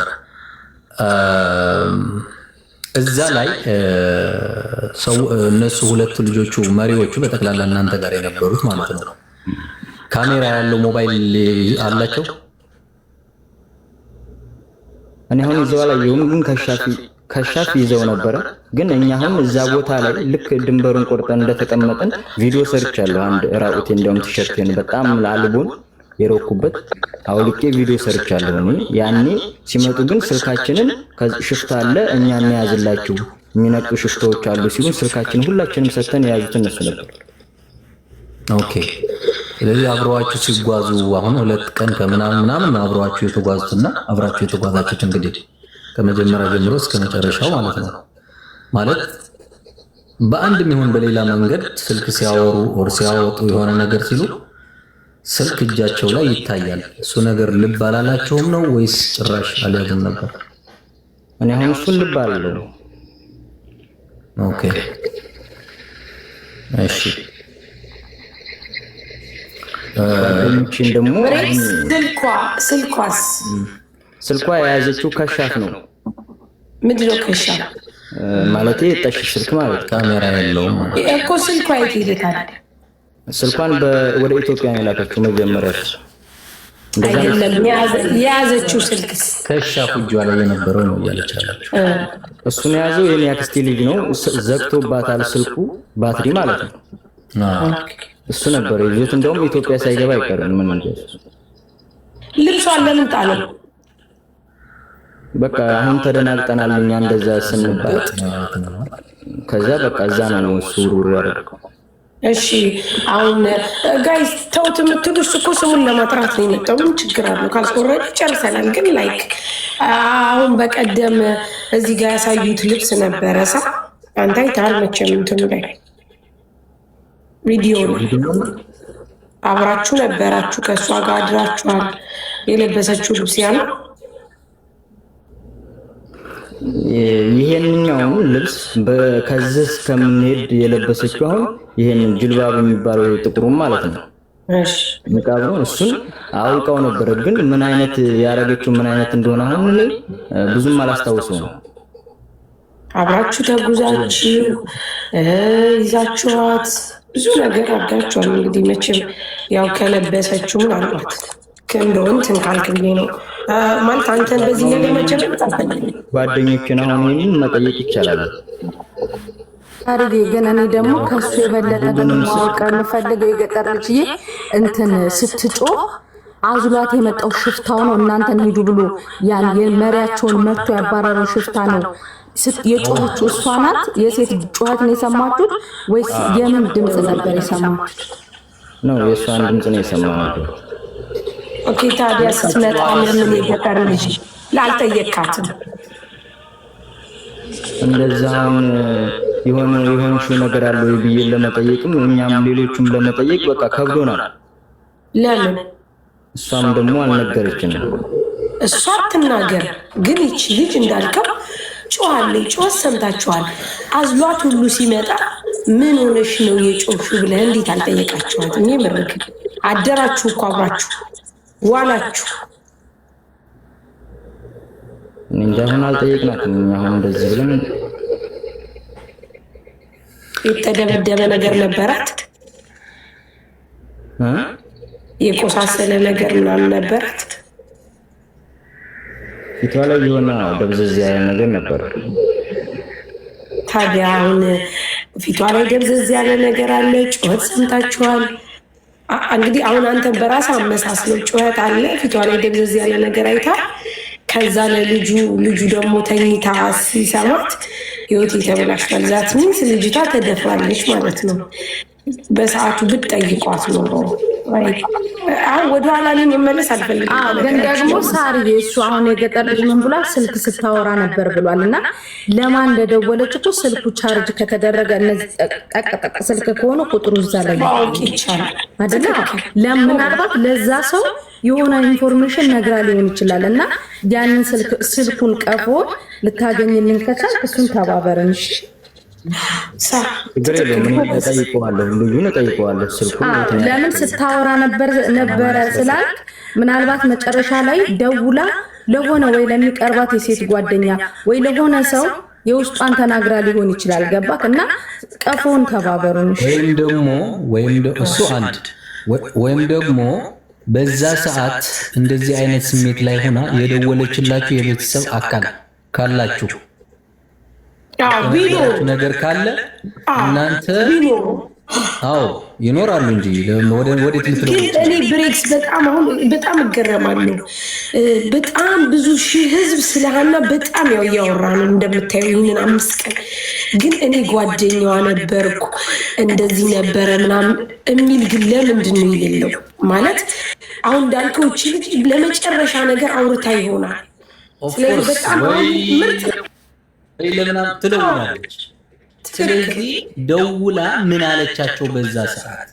እዛ ላይ ሰው እነሱ ሁለቱ ልጆቹ መሪዎቹ በጠቅላላ እናንተ ጋር የነበሩት ማለት ነው፣ ካሜራ ያለው ሞባይል አላቸው? እኔ አሁን ይዘው አላየሁም፣ ግን ከሻፊ ይዘው ነበረ። ግን እኛ አሁን እዛ ቦታ ላይ ልክ ድንበሩን ቆርጠን እንደተቀመጥን ቪዲዮ ሰርቻለሁ። አንድ ራቁቴ እንደውም ቲሸርቴን በጣም ላልቦን የሮኩበት አውልቄ ቪዲዮ ሰርቻለሁ። እኔ ያኔ ሲመጡ ግን ስልካችንን ሽፍታ አለ፣ እኛ እንያዝላችሁ፣ የሚነጡ ሽፍታዎች አሉ ሲሉን ስልካችንን ሁላችንም ሰጥተን የያዙት እነሱ ነበር። Okay። ስለዚህ አብረዋችሁ ሲጓዙ አሁን 2 ቀን ከምናምን ምናምን ነው አብረዋችሁ የተጓዙትና አብራችሁ የተጓዛችሁት እንግዲህ ከመጀመሪያ ጀምሮ እስከ መጨረሻው ማለት ነው። ማለት በአንድም ይሁን በሌላ መንገድ ስልክ ሲያወሩ or ሲያወጡ የሆነ ነገር ሲሉ ስልክ እጃቸው ላይ ይታያል። እሱ ነገር ልብ አላላቸውም ነው ወይስ ጭራሽ አልያዙም ነበር? እኔ አሁን እሱን ልብ አለው። Okay፣ እሺ። ጓደኞችን ደግሞ ብሬክስ ስልኳስ? ስልኳ የያዘችው ከሻፍ ነው። ምንድነው ከሻፍ? ማለት ጠሽ ስልክ ማለት። ካሜራ የለውም። እኮ ስልኳ የት ሄደ ታዲያ? ስልኳን ወደ ኢትዮጵያ ነው የላከችው መጀመሪያ። እንደዛ ነው። አይደለም፣ የያዘችው ስልክስ? ከሻፉ እጇ ላይ የነበረው ነው እያለች ያለችው። እሱን የያዘው የኔ አክስቴ ልጅ ነው። ዘግቶባታል ስልኩ ባትሪ ማለት ነው። እሱ ነበር ይዞት፣ እንደውም ኢትዮጵያ ሳይገባ አይቀርም። ምን እንደ ልብሷን ለምን ጣለው? በቃ አሁን ተደናግጠናል እኛ እንደዛ ስንባል። ከዛ በቃ እዛ ነው እሱ ውርውር ያደረገው። እሺ፣ አሁን guys ተውት የምትሉ፣ እሱ እኮ ስሙን ለማጥራት ነው የመጣው። ምን ችግር አለው? ካልቆረደ ጨርሰናል። ግን like አሁን በቀደም እዚህ ጋር ያሳዩት ልብስ ነበረ ሳ አንተ አይተሃል መቼም እንትኑ ላይ ቪዲዮ ላይ አብራችሁ ነበራችሁ፣ ከእሷ ጋር አድራችኋል። የለበሰችው ልብስ ያለው። ይሄንኛውን ልብስ ከዚህ እስከምንሄድ የለበሰችው አሁን ይሄንን ጅልባብ የሚባለው ጥቁሩ ማለት ነው። ንቃብ ነው። እሱን አውልቀው ነበረ፣ ግን ምን አይነት ያደረገችው ምን አይነት እንደሆነ አሁን ላይ ብዙም አላስታውሰውም። አብራችሁ ተጉዛችሁ ይዛችኋት ብዙ ነገር አድርጋችኋል። እንግዲህ መቼም ያው ከለበሰችው ምናልባት እንደው እንትን ካልክ ብዬ ነው፣ ማለት አንተን በዚህ ነገር መቼም ጓደኞችን አሁን ይሄንን መጠየቅ ይቻላል። አርጌ ግን እኔ ደግሞ ከሱ የበለጠ ደግሞ ማወቅ የምፈልገው የገጠር ልጅዬ እንትን ስትጮህ አዝሏት የመጣው ሽፍታው ነው። እናንተን ሂዱ ብሎ ያን የመሪያቸውን መጥቶ ያባረረው ሽፍታ ነው። የጮኸችው እሷ ናት? የሴት ጩኸት ነው የሰማችሁት ወይስ የምን ድምፅ ነበር የሰማችሁት? ነው፣ የእሷን ድምፅ ነው የሰማነው። Okay፣ ታዲያ ስትመጣ ለምን የገጠር ልጅ ላልጠየካትም? እንደዛ አሁን የሆነ የሆንሽው ነገር አለ ወይ ብዬ ለመጠየቅም እኛም ሌሎቹም ለመጠየቅ በቃ ከብዶናል። ለምን? እሷም ደግሞ አልነገረችንም። እሷ አትናገር፣ ግን ይቺ ልጅ እንዳልከው ጮኻለች። ጮኸት ሰምታችኋል። አዝሏት ሁሉ ሲመጣ ምን ሆነሽ ነው የጮኽሽው ብለህ እንዴት አልጠየቃችኋትም? የምር ግን አደራችሁ እኮ፣ አብራችሁ ዋላችሁ። እኔ እንጃ፣ አሁን አልጠየቅናትም። እኛ አሁን እንደዚህ ብለን የተደበደበ ነገር ነበራት? እ? የቆሳሰለ ነገር ምናምን ነበራት? ፊቷ ላይ የሆነ ደብዘዝ ያለ ነገር ነበር። ታዲያ አሁን ፊቷ ላይ ደብዘዝ ያለ ነገር አለ። ጩኸት ሰምታችኋል። እንግዲህ አሁን አንተ በራስህ አመሳስለው፣ ጩኸት አለ፣ ፊቷ ላይ ደብዘዝ ያለ ነገር አይታ ከዛ ለልጁ ልጁ ደግሞ ተኝታ ሲሰማት ህይወት ተበላሽቷል። That means ልጅቷ ተደፍራለች ማለት ነው። በሰዓቱ ብትጠይቋት ኖሮ አሁን ወደኋላ እኔ መመለስ አልፈልግም። ግን ደግሞ ሳርዬ እሱ አሁን የገጠር ልጅ ምን ብሏል? ስልክ ስታወራ ነበር ብሏል። እና ለማን እንደደወለች እኮ ስልኩ ቻርጅ ከተደረገ እነዚህ ጠቅጠቅ ስልክ ከሆነ ቁጥሩ እዛ ላይ ማወቅ ይቻላል አይደለ? ለምናልባት ለዛ ሰው የሆነ information ነግራ ሊሆን ይችላል። እና ያንን ስልኩን ቀፎ ልታገኝልን ከቻልክ እሱን ተባበርን። እሺ ችግር የለውም። እኔ እጠይቀዋለሁ፣ ልጁን እጠይቀዋለሁ። ስልኩን ለምን ስታወራ ነበረ ስላልክ ምናልባት መጨረሻ ላይ ደውላ ለሆነ ወይ ለሚቀርባት የሴት ጓደኛ ወይ ለሆነ ሰው የውስጧን ተናግራ ሊሆን ይችላል። ገባክ? እና ቀፎን ተባበሩን። ወይም ደግሞ ወይም እሱ አንድ ወይም ደግሞ በዛ ሰዓት እንደዚህ አይነት ስሜት ላይ ሆና የደወለችላችሁ የቤተሰብ አካል ካላችሁ ነገር ካለ እናንተ አዎ ይኖራሉ እንጂ ወዴት ልትለው። እኔ ብሬክስ በጣም አሁን በጣም እገረማለሁ። በጣም ብዙ ሺህ ህዝብ ስለ ሀና በጣም ያው እያወራ ነው እንደምታየው ይህንን 5 ቀን። ግን እኔ ጓደኛዋ ነበርኩ እንደዚህ ነበረ ምናምን የሚል ግን ለምንድን ነው የሌለው? ማለት አሁን እንዳልከው እቺ ልጅ ለመጨረሻ ነገር አውርታ ይሆናል። ስለዚህ በጣም ምርጥ ወይ ለምናምን ትደውላለች። ስለዚህ ደውላ ምን አለቻቸው? በዛ ሰዓት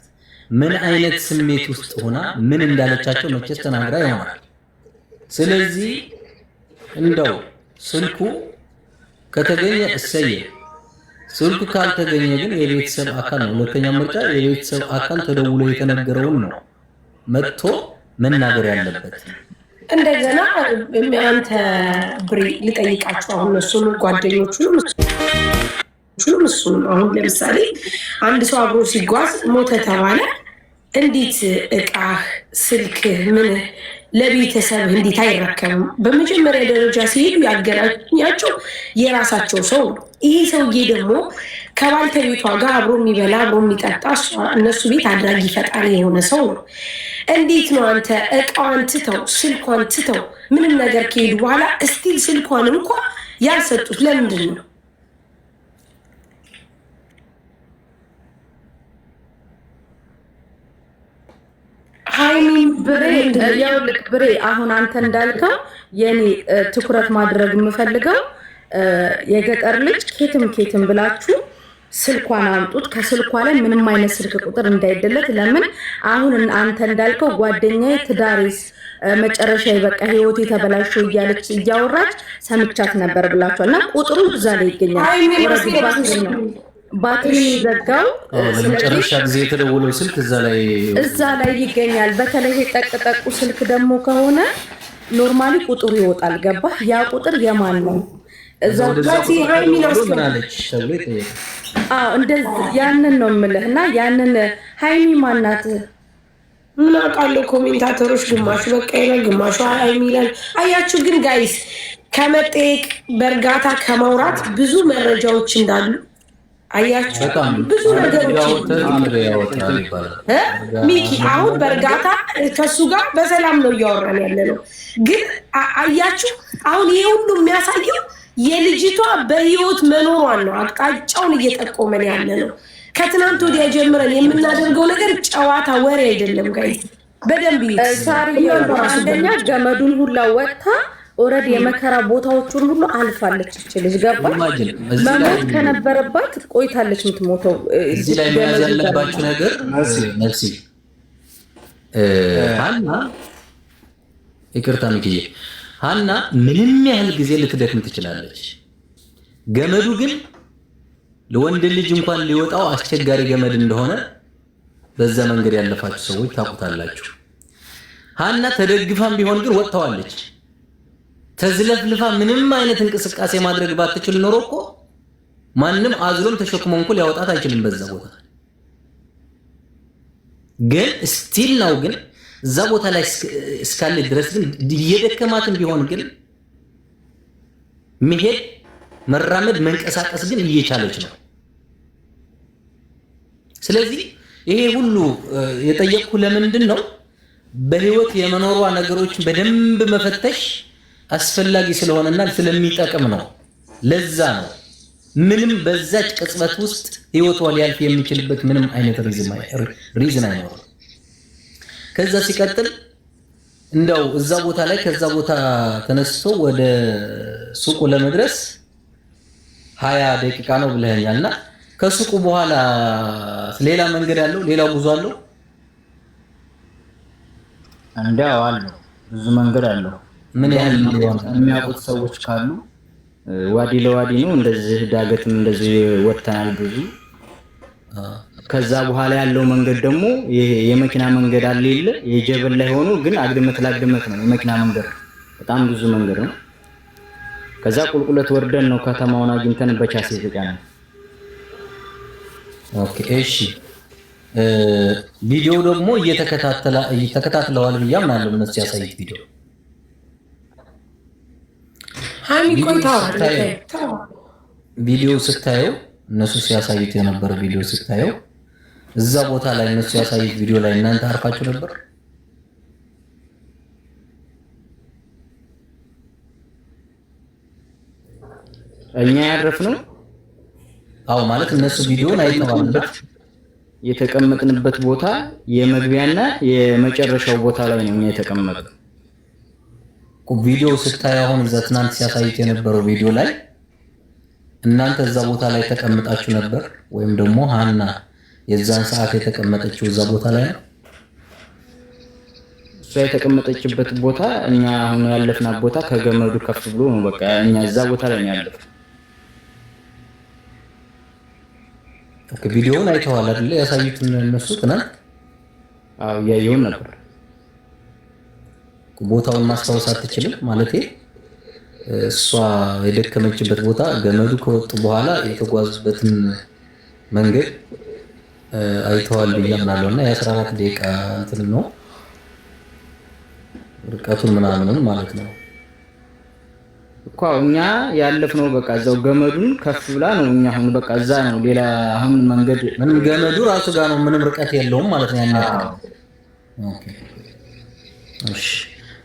ምን አይነት ስሜት ውስጥ ሆና ምን እንዳለቻቸው መቼስ ተናግራ ይሆናል። ስለዚህ እንደው ስልኩ ከተገኘ እሰየ፣ ስልኩ ካልተገኘ ግን የቤተሰብ አካል ነው። ሁለተኛ ምርጫ የቤተሰብ አካል ተደውሎ የተነገረውን ነው መጥቶ መናገር ያለበት። እንደገና አንተ ብሬ ልጠይቃቸው አሁን እሱን ጓደኞቹንም እሱንም አሁን ለምሳሌ አንድ ሰው አብሮ ሲጓዝ ሞተ ተባለ። እንዴት እቃህ፣ ስልክህ፣ ምንህ ለቤተሰብህ እንዴት አይረከብም? በመጀመሪያ ደረጃ ሲሄዱ ያገናኛቸው የራሳቸው ሰው ነው። ይሄ ሰውዬ ደግሞ ከባልተቤቷ ጋር አብሮ የሚበላ አብሮ የሚጠጣ እነሱ ቤት አድራጊ ፈጣሪ የሆነ ሰው ነው። እንዴት ነው አንተ እቃዋን ትተው ስልኳን ትተው ምንም ነገር ከሄዱ በኋላ still ስልኳን እንኳ ያልሰጡት ለምንድን ነው? ሃይሚ ብሬ ያውልቅ ብሬ፣ አሁን አንተ እንዳልከው የኔ ትኩረት ማድረግ የምፈልገው የገጠር ልጅ ኬትም ኬትም ብላችሁ ስልኳን አምጡት። ከስልኳ ላይ ምንም አይነት ስልክ ቁጥር እንዳይደለት። ለምን አሁን አንተ እንዳልከው ጓደኛዬ ትዳሬስ መጨረሻ በቃ ህይወቴ ተበላሸው እያለች እያወራች ሰምቻት ነበር ብላችኋል። እና ቁጥሩ እዛ ላይ ይገኛል። ባትሪ ነው ባትሪ ዘጋው። ለመጨረሻ ጊዜ የተደወለው ስልክ እዛ ላይ እዛ ላይ ይገኛል። በተለይ ጠቅጠቁ ስልክ ደግሞ ከሆነ normally ቁጥሩ ይወጣል። ገባህ? ያ ቁጥር የማን ነው? እዛው ምን አለች ተብሎ ይጠየቃል። አዎ እንደዚህ ያንን ነው የምልህ። እና ያንን ሃይሚ ማናት? ምን አውቃለሁ። Commentator ኦች ግማሹ በቃ ይላል፣ ግማሹ ሃይሚ ይላል። አያችሁ ግን guys ከመጠየቅ በእርጋታ ከማውራት ብዙ መረጃዎች እንዳሉ አያችሁ። ብዙ ነገሮች ሚኪ አሁን በእርጋታ ከሱ ጋር በሰላም ነው እያወራን ያለ ነው። ግን አያችሁ አሁን ይሄ ሁሉ የሚያሳየው የልጅቷ በህይወት መኖሯን ነው። አቅጣጫውን እየጠቆመን ያለ ነው። ከትናንት ወዲያ ጀምረን የምናደርገው ነገር ጨዋታ ወሬ አይደለም። Guys በደንብ ሳርዬ፣ አንደኛ ገመዱን ሁላ ወጥታ already የመከራ ቦታዎቹን ሁሉ አልፋለች። እች ልጅ ገባ መሞት ከነበረባት ቆይታለች የምትሞተው። እዚህ ላይ መያዝ ያለባችሁ ነገር መሲ ሀና፣ ይቅርታ ሚክዬ፣ ሀና ምንም ያህል ጊዜ ልትደክም ትችላለች። ገመዱ ግን ለወንድ ልጅ እንኳን ሊወጣው አስቸጋሪ ገመድ እንደሆነ በዛ መንገድ ያለፋችሁ ሰዎች ታውቁታላችሁ። ሀና ተደግፋም ቢሆን ግን ወጥተዋለች። ተዝለፍልፋ ምንም አይነት እንቅስቃሴ ማድረግ ባትችል ኖሮ እኮ ማንም አዝሎም ተሸክሞ እንኳን ሊያወጣት አይችልም። በዛ ቦታ ግን still ነው ግን እዛ ቦታ ላይ እስካለ ድረስ ግን እየደከማትም ቢሆን ግን መሄድ፣ መራመድ፣ መንቀሳቀስ ግን እየቻለች ነው። ስለዚህ ይሄ ሁሉ የጠየቅኩ ለምንድን ነው በህይወት የመኖሯ ነገሮችን በደንብ መፈተሽ አስፈላጊ ስለሆነና ስለሚጠቅም ነው። ለዛ ነው ምንም በዛች ቅጽበት ውስጥ ህይወቷ ሊያልፍ የሚችልበት ምንም አይነት reason አይኖርም። ከዛ ሲቀጥል እንደው እዛ ቦታ ላይ ከዛ ቦታ ተነስቶ ወደ ሱቁ ለመድረስ 20 ደቂቃ ነው ብለኸኛል። እና ከሱቁ በኋላ ሌላ መንገድ አለው? ሌላ ጉዞ አለው? እንዲያው አለው፣ ብዙ መንገድ አለው። ምን ያህል? የሚያውቁት ሰዎች ካሉ ዋዲ ለዋዲ ነው እንደዚህ፣ ዳገትም እንደዚህ ወጥተናል ብዙ። ከዛ በኋላ ያለው መንገድ ደግሞ ይሄ የመኪና መንገድ አለ የለ፣ የጀበል ላይ ሆኖ ግን አግድመት ላግድመት ነው የመኪና መንገድ፣ በጣም ብዙ መንገድ ነው። ከዛ ቁልቁለት ወርደን ነው ከተማውን አግኝተን በቻሴ የተጫነው። Okay እሺ። ቪዲዮ ደግሞ እየተከታተለዋል ብዬ አምናለሁ። እነሱ ያሳዩት ቪዲዮ ቪዲዮ ስታየው፣ እነሱ ሲያሳዩት የነበረ ቪዲዮ ስታየው፣ እዛ ቦታ ላይ እነሱ ያሳዩት ቪዲዮ ላይ እናንተ አርፋችሁ ነበር? እኛ ያረፍነው አዎ፣ ማለት እነሱ ቪዲዮን አይተዋል። የተቀመጥንበት ቦታ የመግቢያና የመጨረሻው ቦታ ላይ ነው እኛ የተቀመጥነው። ቪዲዮ ስታየው አሁን እዛ ትናንት ሲያሳዩት የነበረው ቪዲዮ ላይ እናንተ እዛ ቦታ ላይ ተቀምጣችሁ ነበር? ወይም ደግሞ ሀና የዛን ሰዓት የተቀመጠችው እዛ ቦታ ላይ ነው? እሷ የተቀመጠችበት ቦታ እኛ አሁን ያለፍናት ቦታ ከገመዱ ከፍ ብሎ ነው። በቃ እኛ እዛ ቦታ ላይ ነው ያለፍነው። Okay፣ ቪዲዮውን አይተዋል አይደለ? ያሳዩት እነሱ ትናንት። አዎ፣ እያየውን ነበር። ቦታውን ማስታወስ አትችልም? ማለቴ እሷ የደከመችበት ቦታ፣ ገመዱ ከወጡ በኋላ የተጓዙበትን መንገድ አይተዋል ብዬ አምናለሁ። እና የ14 ደቂቃ እንትን ነው ርቀቱን ምናምንም ማለት ነው። እኮ እኛ ያለፍነው በቃ እዛው ገመዱን ከፍ ብላ ነው። እኛ አሁን በቃ እዛ ነው፣ ሌላ አሁን መንገድ ምንም ገመዱ ራሱ ጋር ነው፣ ምንም ርቀት የለውም ማለት ነው። ያን ያክል። Okay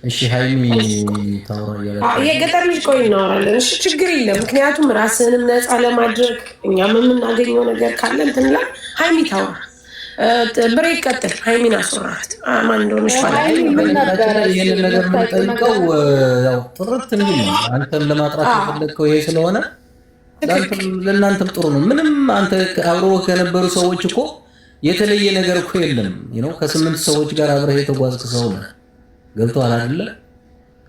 እሺ፣ ሃይሚ ታውራ እያለች። የገጠር ልጅ፣ ቆይ እናወራለን። እሺ ችግር የለም። ምክንያቱም ራስህንም ነፃ ለማድረግ እኛም የምናገኘው ነገር ካለ እንትን ላይ ሃይሚ ታውራ። ብሬ ቀጥል። ሃይሚን አስወራት። ማን እንደሆነች። ይህንን ነገር የምንጠይቀው ያው ጥርት እንዲል ነው። አንተም ለማጥራት የፈለግከው ይሄ ስለሆነ ለእናንተም ጥሩ ነው። ምንም አንተ አብሮ ከነበሩ ሰዎች እኮ የተለየ ነገር እኮ የለም። ከስምንት ሰዎች ጋር አብረህ የተጓዝክ ሰው ነህ። ገብቶሃል አይደለ?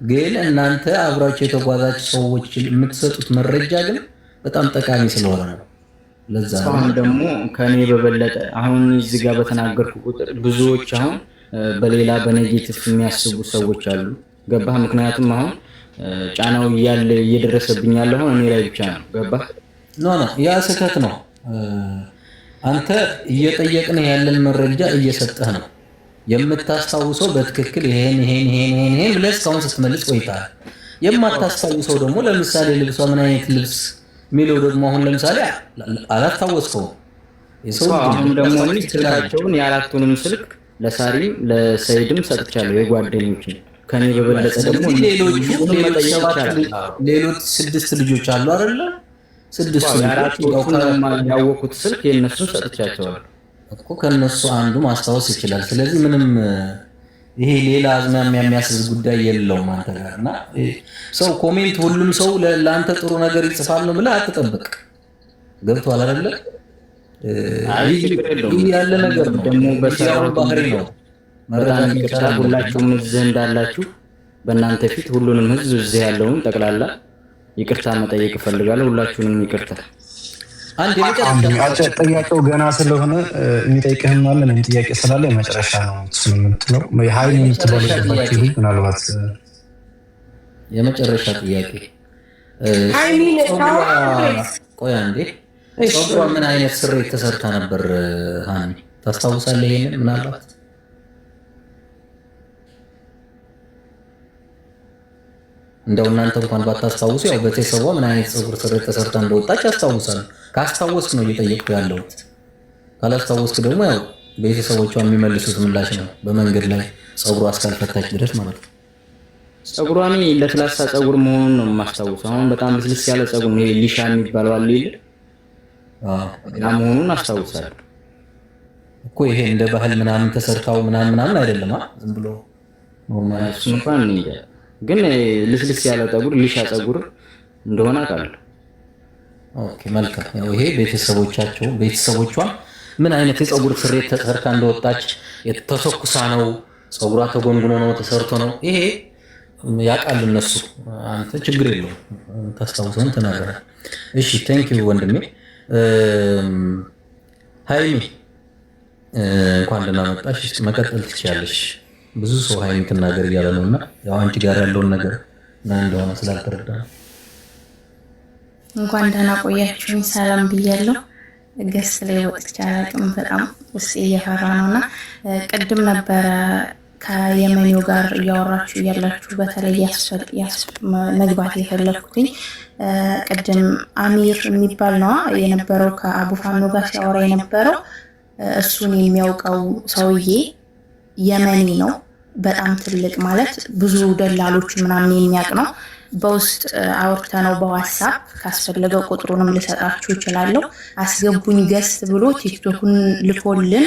ግን እናንተ አብራችሁ የተጓዛችሁ ሰዎች የምትሰጡት መረጃ ግን በጣም ጠቃሚ ስለሆነ ነው። ለዛ ነው። አሁን ደግሞ ከኔ በበለጠ አሁን እዚህ ጋር በተናገርኩ ቁጥር ብዙዎች አሁን በሌላ በ negative የሚያስቡ ሰዎች አሉ። ገባህ? ምክንያቱም አሁን ጫናው እያለ እየደረሰብኝ ያለ አሁን እኔ ላይ ብቻ ነው። ገባህ? No, no፣ ያ ስህተት ነው። አንተ እየጠየቅንህ ያለን መረጃ እየሰጠህ ነው። የምታስታውሰው በትክክል ይሄን ይሄን ይሄን ይሄን ይሄን ብለህ እስካሁን ስትመልስ ቆይተሃል። የማታስታውሰው ደግሞ ለምሳሌ ልብሷ ምን አይነት ልብስ የሚለው ደግሞ አሁን ለምሳሌ አላስታወስከውም። የሰው ልጅ አሁን ደግሞ እኔ ስልካቸውን የአራቱንም ስልክ ለሳሪም ለሰይድም ሰጥቻለሁ፣ የጓደኞችን። ከኔ በበለጠ ደግሞ ስለዚህ ሌሎቹ እነሱን ሌሎች መጠየቅ ሰባት ይቻላል። ሌሎች ስድስት ልጆች አሉ አይደለ? ስድስቱ ልጆች ያው የአራቶቹን ያወኩት ስልክ የእነሱን ሰጥቻቸዋለሁ። እኮ ከነሱ አንዱ ማስታወስ ይችላል። ስለዚህ ምንም ይሄ ሌላ አዝማሚያ የሚያስይዝ ጉዳይ የለውም አንተ ጋር። እና ሰው comment ሁሉም ሰው ለአንተ ጥሩ ነገር ይጽፋል ነው ብለህ አትጠብቅ። ገብቶሃል አይደለ? አይ ችግር የለውም። ይህ ያለ ነገር ነው። ደግሞ ሚዲያውን በሰራሁት ባህሪ ነው። በጣም መረዳት ይቅርታ መቻል አለብን። ሁላችሁም እዚህ እንዳላችሁ በእናንተ ፊት ሁሉንም ህዝብ እዚህ ያለውን ጠቅላላ ይቅርታ መጠየቅ እፈልጋለሁ። ሁላችሁንም ይቅርታ። አንድ የመጨረሻ ጥያቄው ገና ስለሆነ የሚጠይቅህም አለ፣ እኔም ጥያቄ ስላለ የመጨረሻ ነው እሱን የምትለው ሀይል የምትለው የመጨረሻ የገባችው ጥያቄ ልጅ ምናልባት የመጨረሻ ጥያቄ ሃይሚን ፀጉሯ ታውራ። ቆይ አንዴ፣ እሺ። ፀጉሯ ምን አይነት ስሬት ተሰርታ ነበር? ሃኒ ታስታውሳለህ? ይሄንን ምናልባት እንደው እናንተ እንኳን ባታስታውሱ ያው ቤተሰቧ ምን አይነት ፀጉር ስሬት ተሰርታ እንደወጣች ያስታውሳሉ። ካስታወስክ ነው እየጠየቅኩ ያለሁት። ካላስታወስክ ደግሞ ያው ቤተሰቦቿ የሚመልሱት ምላሽ ነው። በመንገድ ላይ ፀጉሯ እስካልፈታች ድረስ ማለት ነው። ፀጉሯን ለስላሳ ፀጉር መሆኑን ነው የማስታውሰው። አሁን በጣም ልስልስ ያለ ፀጉር ነው፣ ይሄ ሊሻ የሚባለው አለ የለ፣ ያ መሆኑን አስታውሳለሁ። እኮ ይሄ እንደ ባህል ምናምን ተሰርታው ምናምን ምናምን አይደለም። ዝም ብሎ normal። እሱ እንኳን እኔ እንጃ፣ ግን ልስልስ ያለ ጠጉር ሊሻ ጠጉር እንደሆነ አውቃለሁ። Okay፣ መልካም። ያው ይሄ ቤተሰቦቻቸው ቤተሰቦቿ ምን አይነት የፀጉር ስሬት ተሰርታ እንደወጣች፣ ተተኩሳ ነው፣ ፀጉሯ ተጎንጉኖ ነው፣ ተሰርቶ ነው፣ ይሄ ያውቃሉ እነሱ። አንተ ችግር የለውም፣ ታስታውሰውን ተናገራል። እሺ፣ thank you ወንድሜ። ሀይሚ፣ እንኳን ደህና መጣሽ። መቀጠል ትችያለሽ። ብዙ ሰው ሀይሚ ትናገር እያለ ነው፣ እና ያው አንቺ ጋር ያለውን ነገር ምን እንደሆነ ስላልተረዳ ነው። እንኳን ደህና ቆያችሁኝ። ሰላም ብያለሁ። Guest ላይ ወጥቼ አላውቅም። በጣም ውስጤ እየፈራ ነው፣ እና ቅድም ነበረ ከየመኒው ጋር እያወራችሁ እያላችሁ በተለይ መግባት የፈለግኩትኝ። ቅድም አሚር የሚባል ነዋ የነበረው ከአቡ ፋኖ ጋር ሲያወራ የነበረው። እሱን የሚያውቀው ሰውዬ የመኒ ነው። በጣም ትልቅ፣ ማለት ብዙ ደላሎች ምናምን የሚያውቅ ነው። በውስጥ አውርተነው በዋትሳፕ፣ ካስፈለገው ቁጥሩንም ልሰጣችሁ እችላለሁ። አስገቡኝ guest ብሎ ቲክቶኩን ልኮልን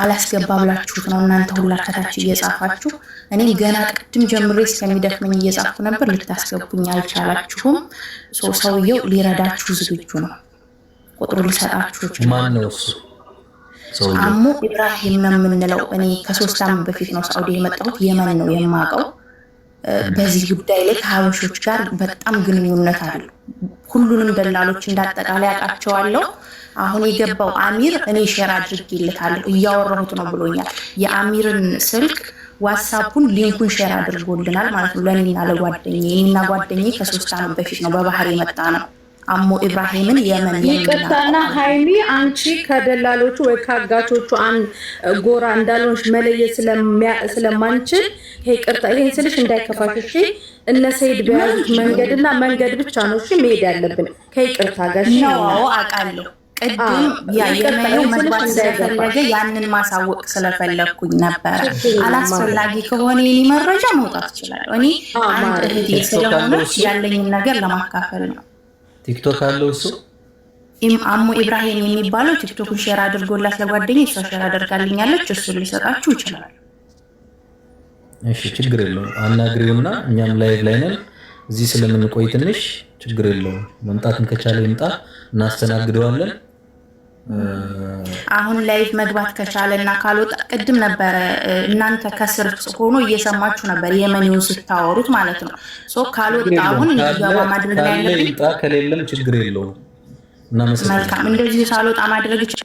አላስገባ ብላችሁት ነው እናንተ ሁላ ከታች እየጻፋችሁ። እኔም ገና ቅድም ጀምሬ እስከሚደክመኝ እየጻፍኩ ነበር። ልታስገቡኝ አልቻላችሁም። ሰውየው ሊረዳችሁ ዝግጁ ነው። ቁጥሩ ልሰጣችሁ እችላለሁ። ማን ነው እሱ ሰውየው? አሙ ኢብራሂም ነው የምንለው። እኔ ከ3 ዓመት በፊት ነው ሳውዲ የመጣሁት። የመን ነው የማውቀው። በዚህ ጉዳይ ላይ ከሀበሾች ጋር በጣም ግንኙነት አለው። ሁሉንም ደላሎች እንዳጠቃላይ አውቃቸዋለሁ። አሁን የገባው አሚር እኔ share አድርጌለታለሁ፣ እያወራሁት ነው ብሎኛል። የአሚርን ስልክ ዋትሳፑን link ኡን share አድርጎልናል ማለት ነው ለእኔና ለጓደኛዬ። እኔና ጓደኛዬ ከ3 ዓመት በፊት ነው በባህር የመጣ ነው። አሞ ኢብራሂምን የመን ይቅርታና ሀይሚ፣ አንቺ ከደላሎቹ ወይ ከአጋቾቹ አንድ ጎራ እንዳልሆንሽ መለየት ስለማንችል ይቅርታ፣ ይሄን ስልሽ እንዳይከፋሽ እሺ። እነ ሰይድ በያዙት መንገድና መንገድ ብቻ ነው እሺ መሄድ ያለብን ከይቅርታ ጋር፣ እሺ። ነው፣ አውቃለሁ። ቅድም ያ የመኒው መግባት ስለፈለገ ያንን ማሳወቅ ስለፈለግኩኝ ነበረ። አላስፈላጊ ከሆነ የኔ መረጃ መውጣት እችላለሁ። እኔ አንድ እህቴ ስለሆነች ያለኝን ነገር ለማካፈል ነው። ቲክቶክ አለው እሱ? አሞ ኢብራሂም የሚባለው ቲክቶክን share አድርጎላት ለጓደኛዬ፣ እሷ share አድርጋልኛለች። እሱን ሊሰጣችሁ ይችላል። እሺ፣ ችግር የለውም። አናግሪውና እኛም live ላይ ነን፣ እዚህ ስለምንቆይ ትንሽ ችግር የለውም። መምጣትም ከቻለ ይምጣ፣ እናስተናግደዋለን። አሁን live መግባት ከቻለ እና ካልወጣ፣ ቅድም ነበረ እናንተ ከስር ሆኖ እየሰማችሁ ነበር የመኒውን ስታወሩት ማለት ነው። So ካልወጣ አሁን እንዲገባ ማድረግ ነው ካለ ያለብኝ። ይምጣ፣ ከሌለም ችግር የለውም። እናመሰግናለን። መልካም፣ እንደዚሁ ሳልወጣ ማድረግ ይችላል።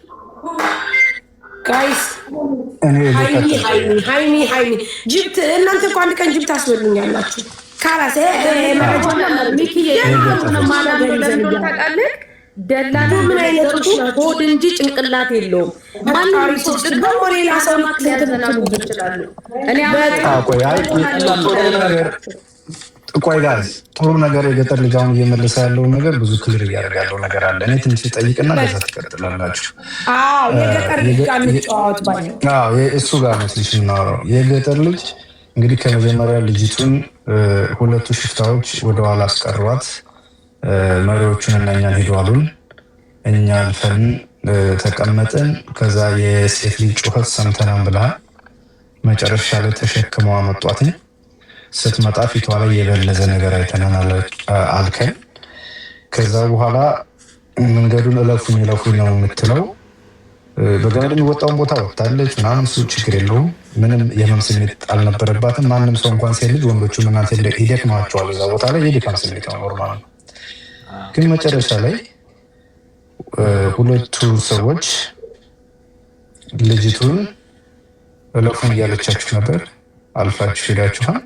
Guys፣ እኔ ሀይሚ ልቀጥል። ሀይሚ ሀይሚ ሀይሚ ጅብት፣ እናንተ እኮ አንድ ቀን ጅብ ታስበሉኛላችሁ። ካላስ መረጃ ሚኪዬ፣ ለምን እንደሆነ ታውቃለህ? ደላላ ምን አይነቶች ናቸው? ሆድ እንጂ ጭንቅላት የለውም። ማንም ሰው በወሬ ሌላ ሰው ሊያዘናጉ ይችላሉ። እኔ አሁን ቆይ፣ አይ፣ ጥሩ ነገር፣ ቆይ guys፣ ጥሩ ነገር የገጠር ልጅ አሁን እየመለሰ ያለውን ነገር ብዙ clear እያደረገ ያለው ነገር አለ። እኔ ትንሽ ጠይቅና ከዛ ትቀጥላላችሁ። አዎ፣ የገጠር ልጅ ጋር እንጨዋወት ባይ አዎ፣ እሱ ጋር ነው ትንሽ የምናወራው። የገጠር ልጅ እንግዲህ ከመጀመሪያ ልጅቱን ሁለቱ ሽፍታዎች ወደኋላ አስቀሯት። መሪዎቹን እና እኛን ሂዱ አሉን። እኛ አልፈን ተቀመጥን። ከዛ የሴት ልጅ ጩኸት ሰምተናን ብለሃል። መጨረሻ ላይ ተሸክመው አመጧትኝ። ስትመጣ ፊቷ ላይ የበለዘ ነገር አይተናል አልከን። ከዛ በኋላ መንገዱን እለፉኝ እለፉኝ ነው የምትለው። በገመድ የሚወጣውን ቦታ ወጥታለች ምናምን፣ እሱ ችግር የለውም። ምንም የህመም ስሜት አልነበረባትም። ማንም ሰው እንኳን ሴት ልጅ ወንዶቹ እናንተ ይደክማቸዋል እዛ ቦታ ላይ፣ የድካም ስሜት ነው፣ normal ነው። ግን መጨረሻ ላይ ሁለቱ ሰዎች ልጅቱን እለፉን እያለቻችሁ ነበር፣ አልፋችሁ ሄዳችኋል።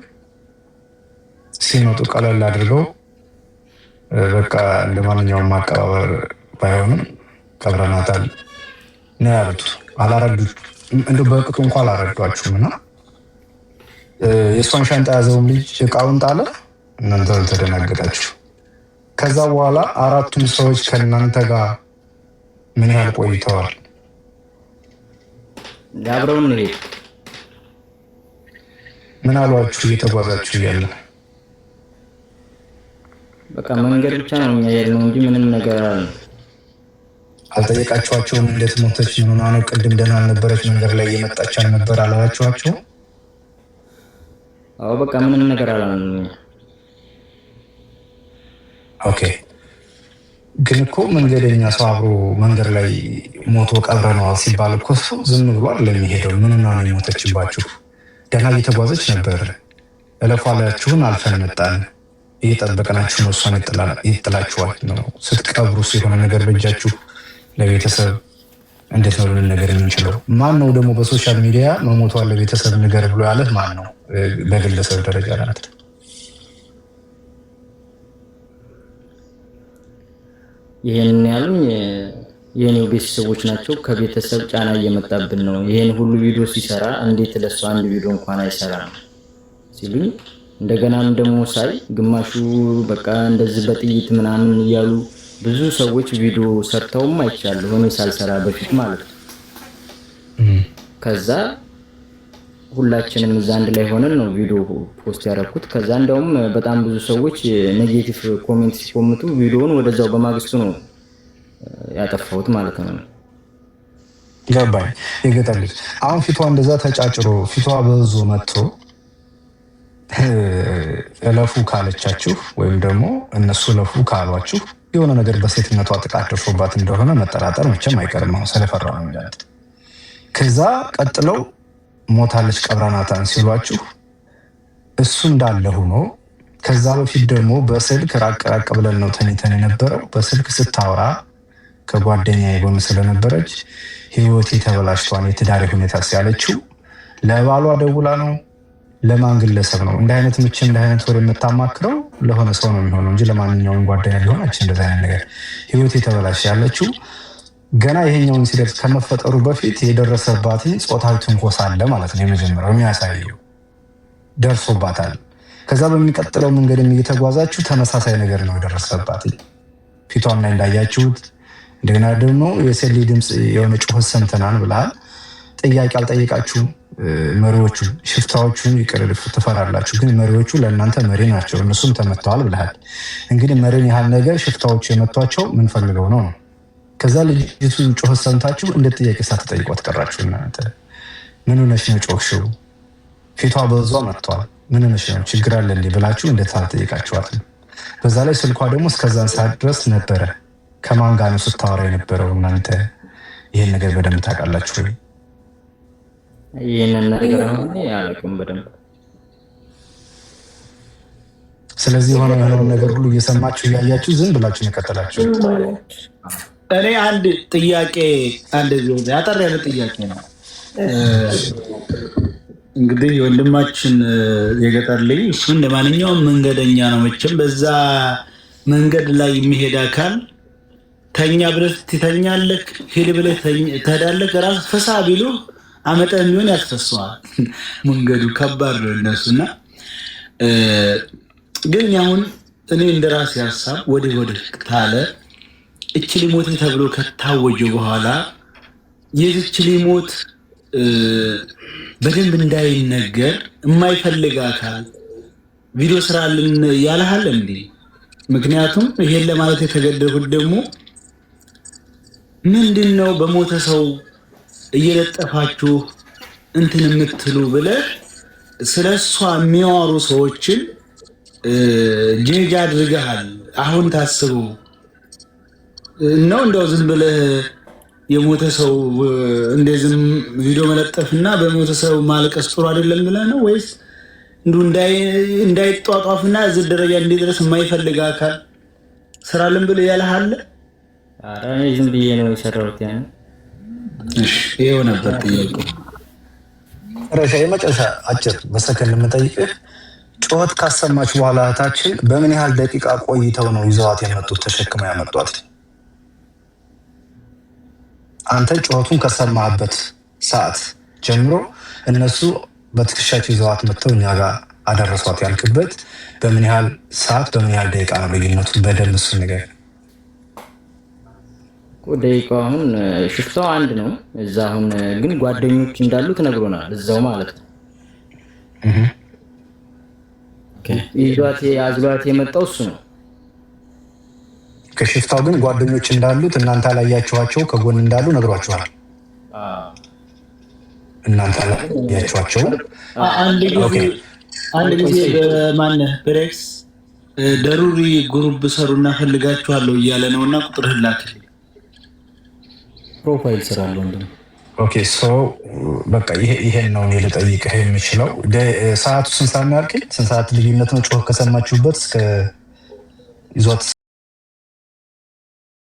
ሲመጡ ቀለል አድርገው በቃ እንደ ማንኛውም አቀባበር ባይሆንም ቀብረናታል ነው ያሉት። አላረዱ፣ እንደ በቅጡ እንኳ አላረዷችሁም። እና የእሷን ሻንጣ ያዘውን ልጅ እቃውን ጣለ፣ እናንተ ተደናገጣችሁ። ከዛ በኋላ አራቱም ሰዎች ከእናንተ ጋር ምን ያህል ቆይተዋል? አብረውን ነው የሄዱት። ምን አሏችሁ እየተጓዛችሁ እያለ? በቃ መንገድ ብቻ ነው እኛ የሄድነው እንጂ ምንም ነገር አለ አልጠየቃችኋቸውም? እንዴት ሞተች? ምን ሆና ነው? ቅድም ደህና አልነበረች፣ መንገድ ላይ እየመጣች አልነበር አላላችኋቸውም? አዎ በቃ ምንም ነገር አላልንም። Okay። ግን እኮ መንገደኛ ሰው አብሮ መንገድ ላይ ሞቶ ቀብረነዋል ሲባል እኮ ሰው ዝም ብሎ አይደለም የሚሄደው። ምን ሆና ነው የሞተችባችሁ? ደህና እየተጓዘች ነበር። እለፉ አላችሁን፣ አልፈን መጣን። እየጠበቅናችሁ ነው፣ እሷን ይጥላችኋል ነው። ስትቀብሩ የሆነ ነገር በእጃችሁ ለቤተሰብ እንዴት ነው ልንነገር የምንችለው? ማን ነው ደግሞ በ social media መሞቷን ለቤተሰብ ንገር ብሎ ያለህ ማን ነው? በግለሰብ ደረጃ ናት። ይሄን ያሉኝ የኔው ቤተሰቦች ናቸው። ከቤተሰብ ጫና እየመጣብን ነው። ይሄን ሁሉ ቪዲዮ ሲሰራ እንዴት ለሱ አንድ ቪዲዮ እንኳን አይሰራም ሲሉኝ፣ እንደገናም ደግሞ ሳይ ግማሹ በቃ እንደዚህ በጥይት ምናምን እያሉ ብዙ ሰዎች ቪዲዮ ሰርተውም አይቻለሁ፣ እኔ ሳልሰራ በፊት ማለት ነው። ከዛ ሁላችንም እዛ አንድ ላይ ሆነን ነው ቪዲዮ post ያደረኩት። ከዛ እንደውም በጣም ብዙ ሰዎች negative comment ሲኮምቱ ቪዲዮውን ወደዛው በማግስቱ ነው ያጠፋሁት ማለት ነው። ገባኝ። የገጠር ልጅ አሁን ፊቷ እንደዛ ተጫጭሮ ፊቷ በዞ መጥቶ እለፉ ካለቻችሁ ወይም ደግሞ እነሱ እለፉ ካሏችሁ የሆነ ነገር በሴትነቷ ጥቃት ደርሶባት እንደሆነ መጠራጠር መቼም አይቀርም። አሁን ስለፈራ ነው የሚላት። ከዛ ቀጥለው ሞታለች ቀብረናታን ሲሏችሁ እሱ እንዳለ ሆኖ ከዛ በፊት ደግሞ በስልክ ራቅ ራቅ ብለን ነው ተኝተን የነበረው። በስልክ ስታወራ ከጓደኛ ጎን ስለነበረች ህይወቴ ተበላሽቷል፣ የትዳሬ ሁኔታ ሲያለችው ለባሏ ደውላ ነው ለማን ግለሰብ ነው? እንደ አይነት ምች እንደ አይነት ወሬ የምታማክረው ለሆነ ሰው ነው የሚሆነው እንጂ ለማንኛውም ጓደኛ ሊሆን አይችልም። እንደዚህ አይነት ነገር ህይወቴ ተበላሽ ያለችው ገና ይሄኛውን ሲደርስ ከመፈጠሩ በፊት የደረሰባትን ጾታዊ ትንኮሳ አለ ማለት ነው። የመጀመሪያው የሚያሳየው ደርሶባታል። ከዛ በሚቀጥለው መንገድም እየተጓዛችሁ ተመሳሳይ ነገር ነው የደረሰባት ፊቷም ላይ እንዳያችሁት። እንደገና ደግሞ የሴት ልጅ ድምፅ የሆነ ጩኸት ሰምተናል ብለሃል። ጥያቄ አልጠየቃችሁም። መሪዎቹ ሽፍታዎቹን ይቅር ትፈራላችሁ፣ ግን መሪዎቹ ለእናንተ መሪ ናቸው፣ እነሱም ተመተዋል ብለሃል። እንግዲህ መሪን ያህል ነገር ሽፍታዎቹ የመቷቸው ምን ፈልገው ነው ነው? ከዛ ልጅቱ ጩኸት ሰምታችሁ እንደ ጥያቄ ሳትጠይቋት ቀራችሁ። እናንተ ምን ሆነሽ ነው ጮኽሽው? ፊቷ በዟ መጥቷል። ምን ሆነሽ ነው ችግር አለ እንዴ ብላችሁ እንዴት አልጠየቃችኋት ነው? በዛ ላይ ስልኳ ደግሞ እስከዛን ሰዓት ድረስ ነበረ። ከማን ጋር ነው ስታወራ የነበረው? እናንተ ይህን ነገር በደንብ ታውቃላችሁ ወይ? ይህንን ነገር አሁን እኔ አላውቅም በደንብ። ስለዚህ የሆነ የሆነውን ነገር ሁሉ እየሰማችሁ እያያችሁ ዝም ብላችሁ ነው የቀጠላችሁት። እኔ አንድ ጥያቄ፣ አንድ አጠር ያለ ጥያቄ ነው። እንግዲህ ወንድማችን የገጠር ልጅ እሱ እንደ ማንኛውም መንገደኛ ነው። መቼም በዛ መንገድ ላይ የሚሄድ አካል ተኛ ብለህ ትተኛለህ፣ ሂድ ብለህ ትሄዳለህ። ራስ ፍሳ ቢሉ አመጠ የሚሆን ያስፈሰዋል። መንገዱ ከባድ ነው እነሱ እና ግን አሁን እኔ እንደ ራሴ ሀሳብ ወዲህ ወዲህ ታለ እች ሊሞት ተብሎ ከታወጀ በኋላ የዚች ሊሞት በደንብ እንዳይነገር የማይፈልግ አካል ቪዲዮ ስራልን ያልሃል እንዴ? ምክንያቱም ይሄን ለማለት የተገደድኩት ደግሞ ምንድን ነው በሞተ ሰው እየለጠፋችሁ እንትን የምትሉ ብለህ ስለ እሷ የሚያወሩ ሰዎችን ጄጅ አድርገሃል። አሁን ታስበው ነው እንደው ዝም ብለህ የሞተ ሰው እንደዝም ቪዲዮ መለጠፍና በሞተ ሰው ማልቀስ ጥሩ አይደለም ብለህ ነው ወይስ እንዲሁ እንዳይጧጧፍና እዚህ ደረጃ እንዲደርስ የማይፈልግ አካል ስራልን ብለህ ያለህ አለ? ኧረ እኔ ዝም ብዬ ነው የሰራሁት ያን። ይኸው ነበር ጥያቄው። መጨረሻ የመጨረሻ አጭር በሰከንድ የምጠይቅህ ጩኸት ካሰማች በኋላ እህታችን በምን ያህል ደቂቃ ቆይተው ነው ይዘዋት የመጡት ተሸክመው ያመጧት? አንተ ጩኸቱን ከሰማህበት ሰዓት ጀምሮ እነሱ በትከሻቸው ይዘዋት መጥተው እኛ ጋር አደረሷት ያልክበት በምን ያህል ሰዓት በምን ያህል ደቂቃ ነው ልዩነቱ? በደንብ እሱን ንገረኝ። እኮ ደቂቃው አሁን ሽፍታው አንድ ነው እዛ። አሁን ግን ጓደኞች እንዳሉት ነግሮናል፣ እዛው ማለት ነው። ይዟት አዝሏት የመጣው እሱ ነው። ከሽፍታው ግን ጓደኞች እንዳሉት እናንተ አላያችኋቸው፣ ከጎን እንዳሉ ነግሯችኋል። እናንተ አላያችኋቸው። አንድ ጊዜ አንድ ጊዜ በማነህ ብሬክስ ضروري group ሰሩና ፈልጋችኋለሁ እያለ ነው እና ቁጥርህን ላክልኝ። Profile ስራ አለው ወንድም። Okay, so በቃ ይሄን ነው እኔ ልጠይቅህ የምችለው። ሰዓቱ ስንት ሰዓት ነው ያልከኝ? ስንት ሰዓት ልዩነት ነው? ጮህ ከሰማችሁበት እስከ ይዟት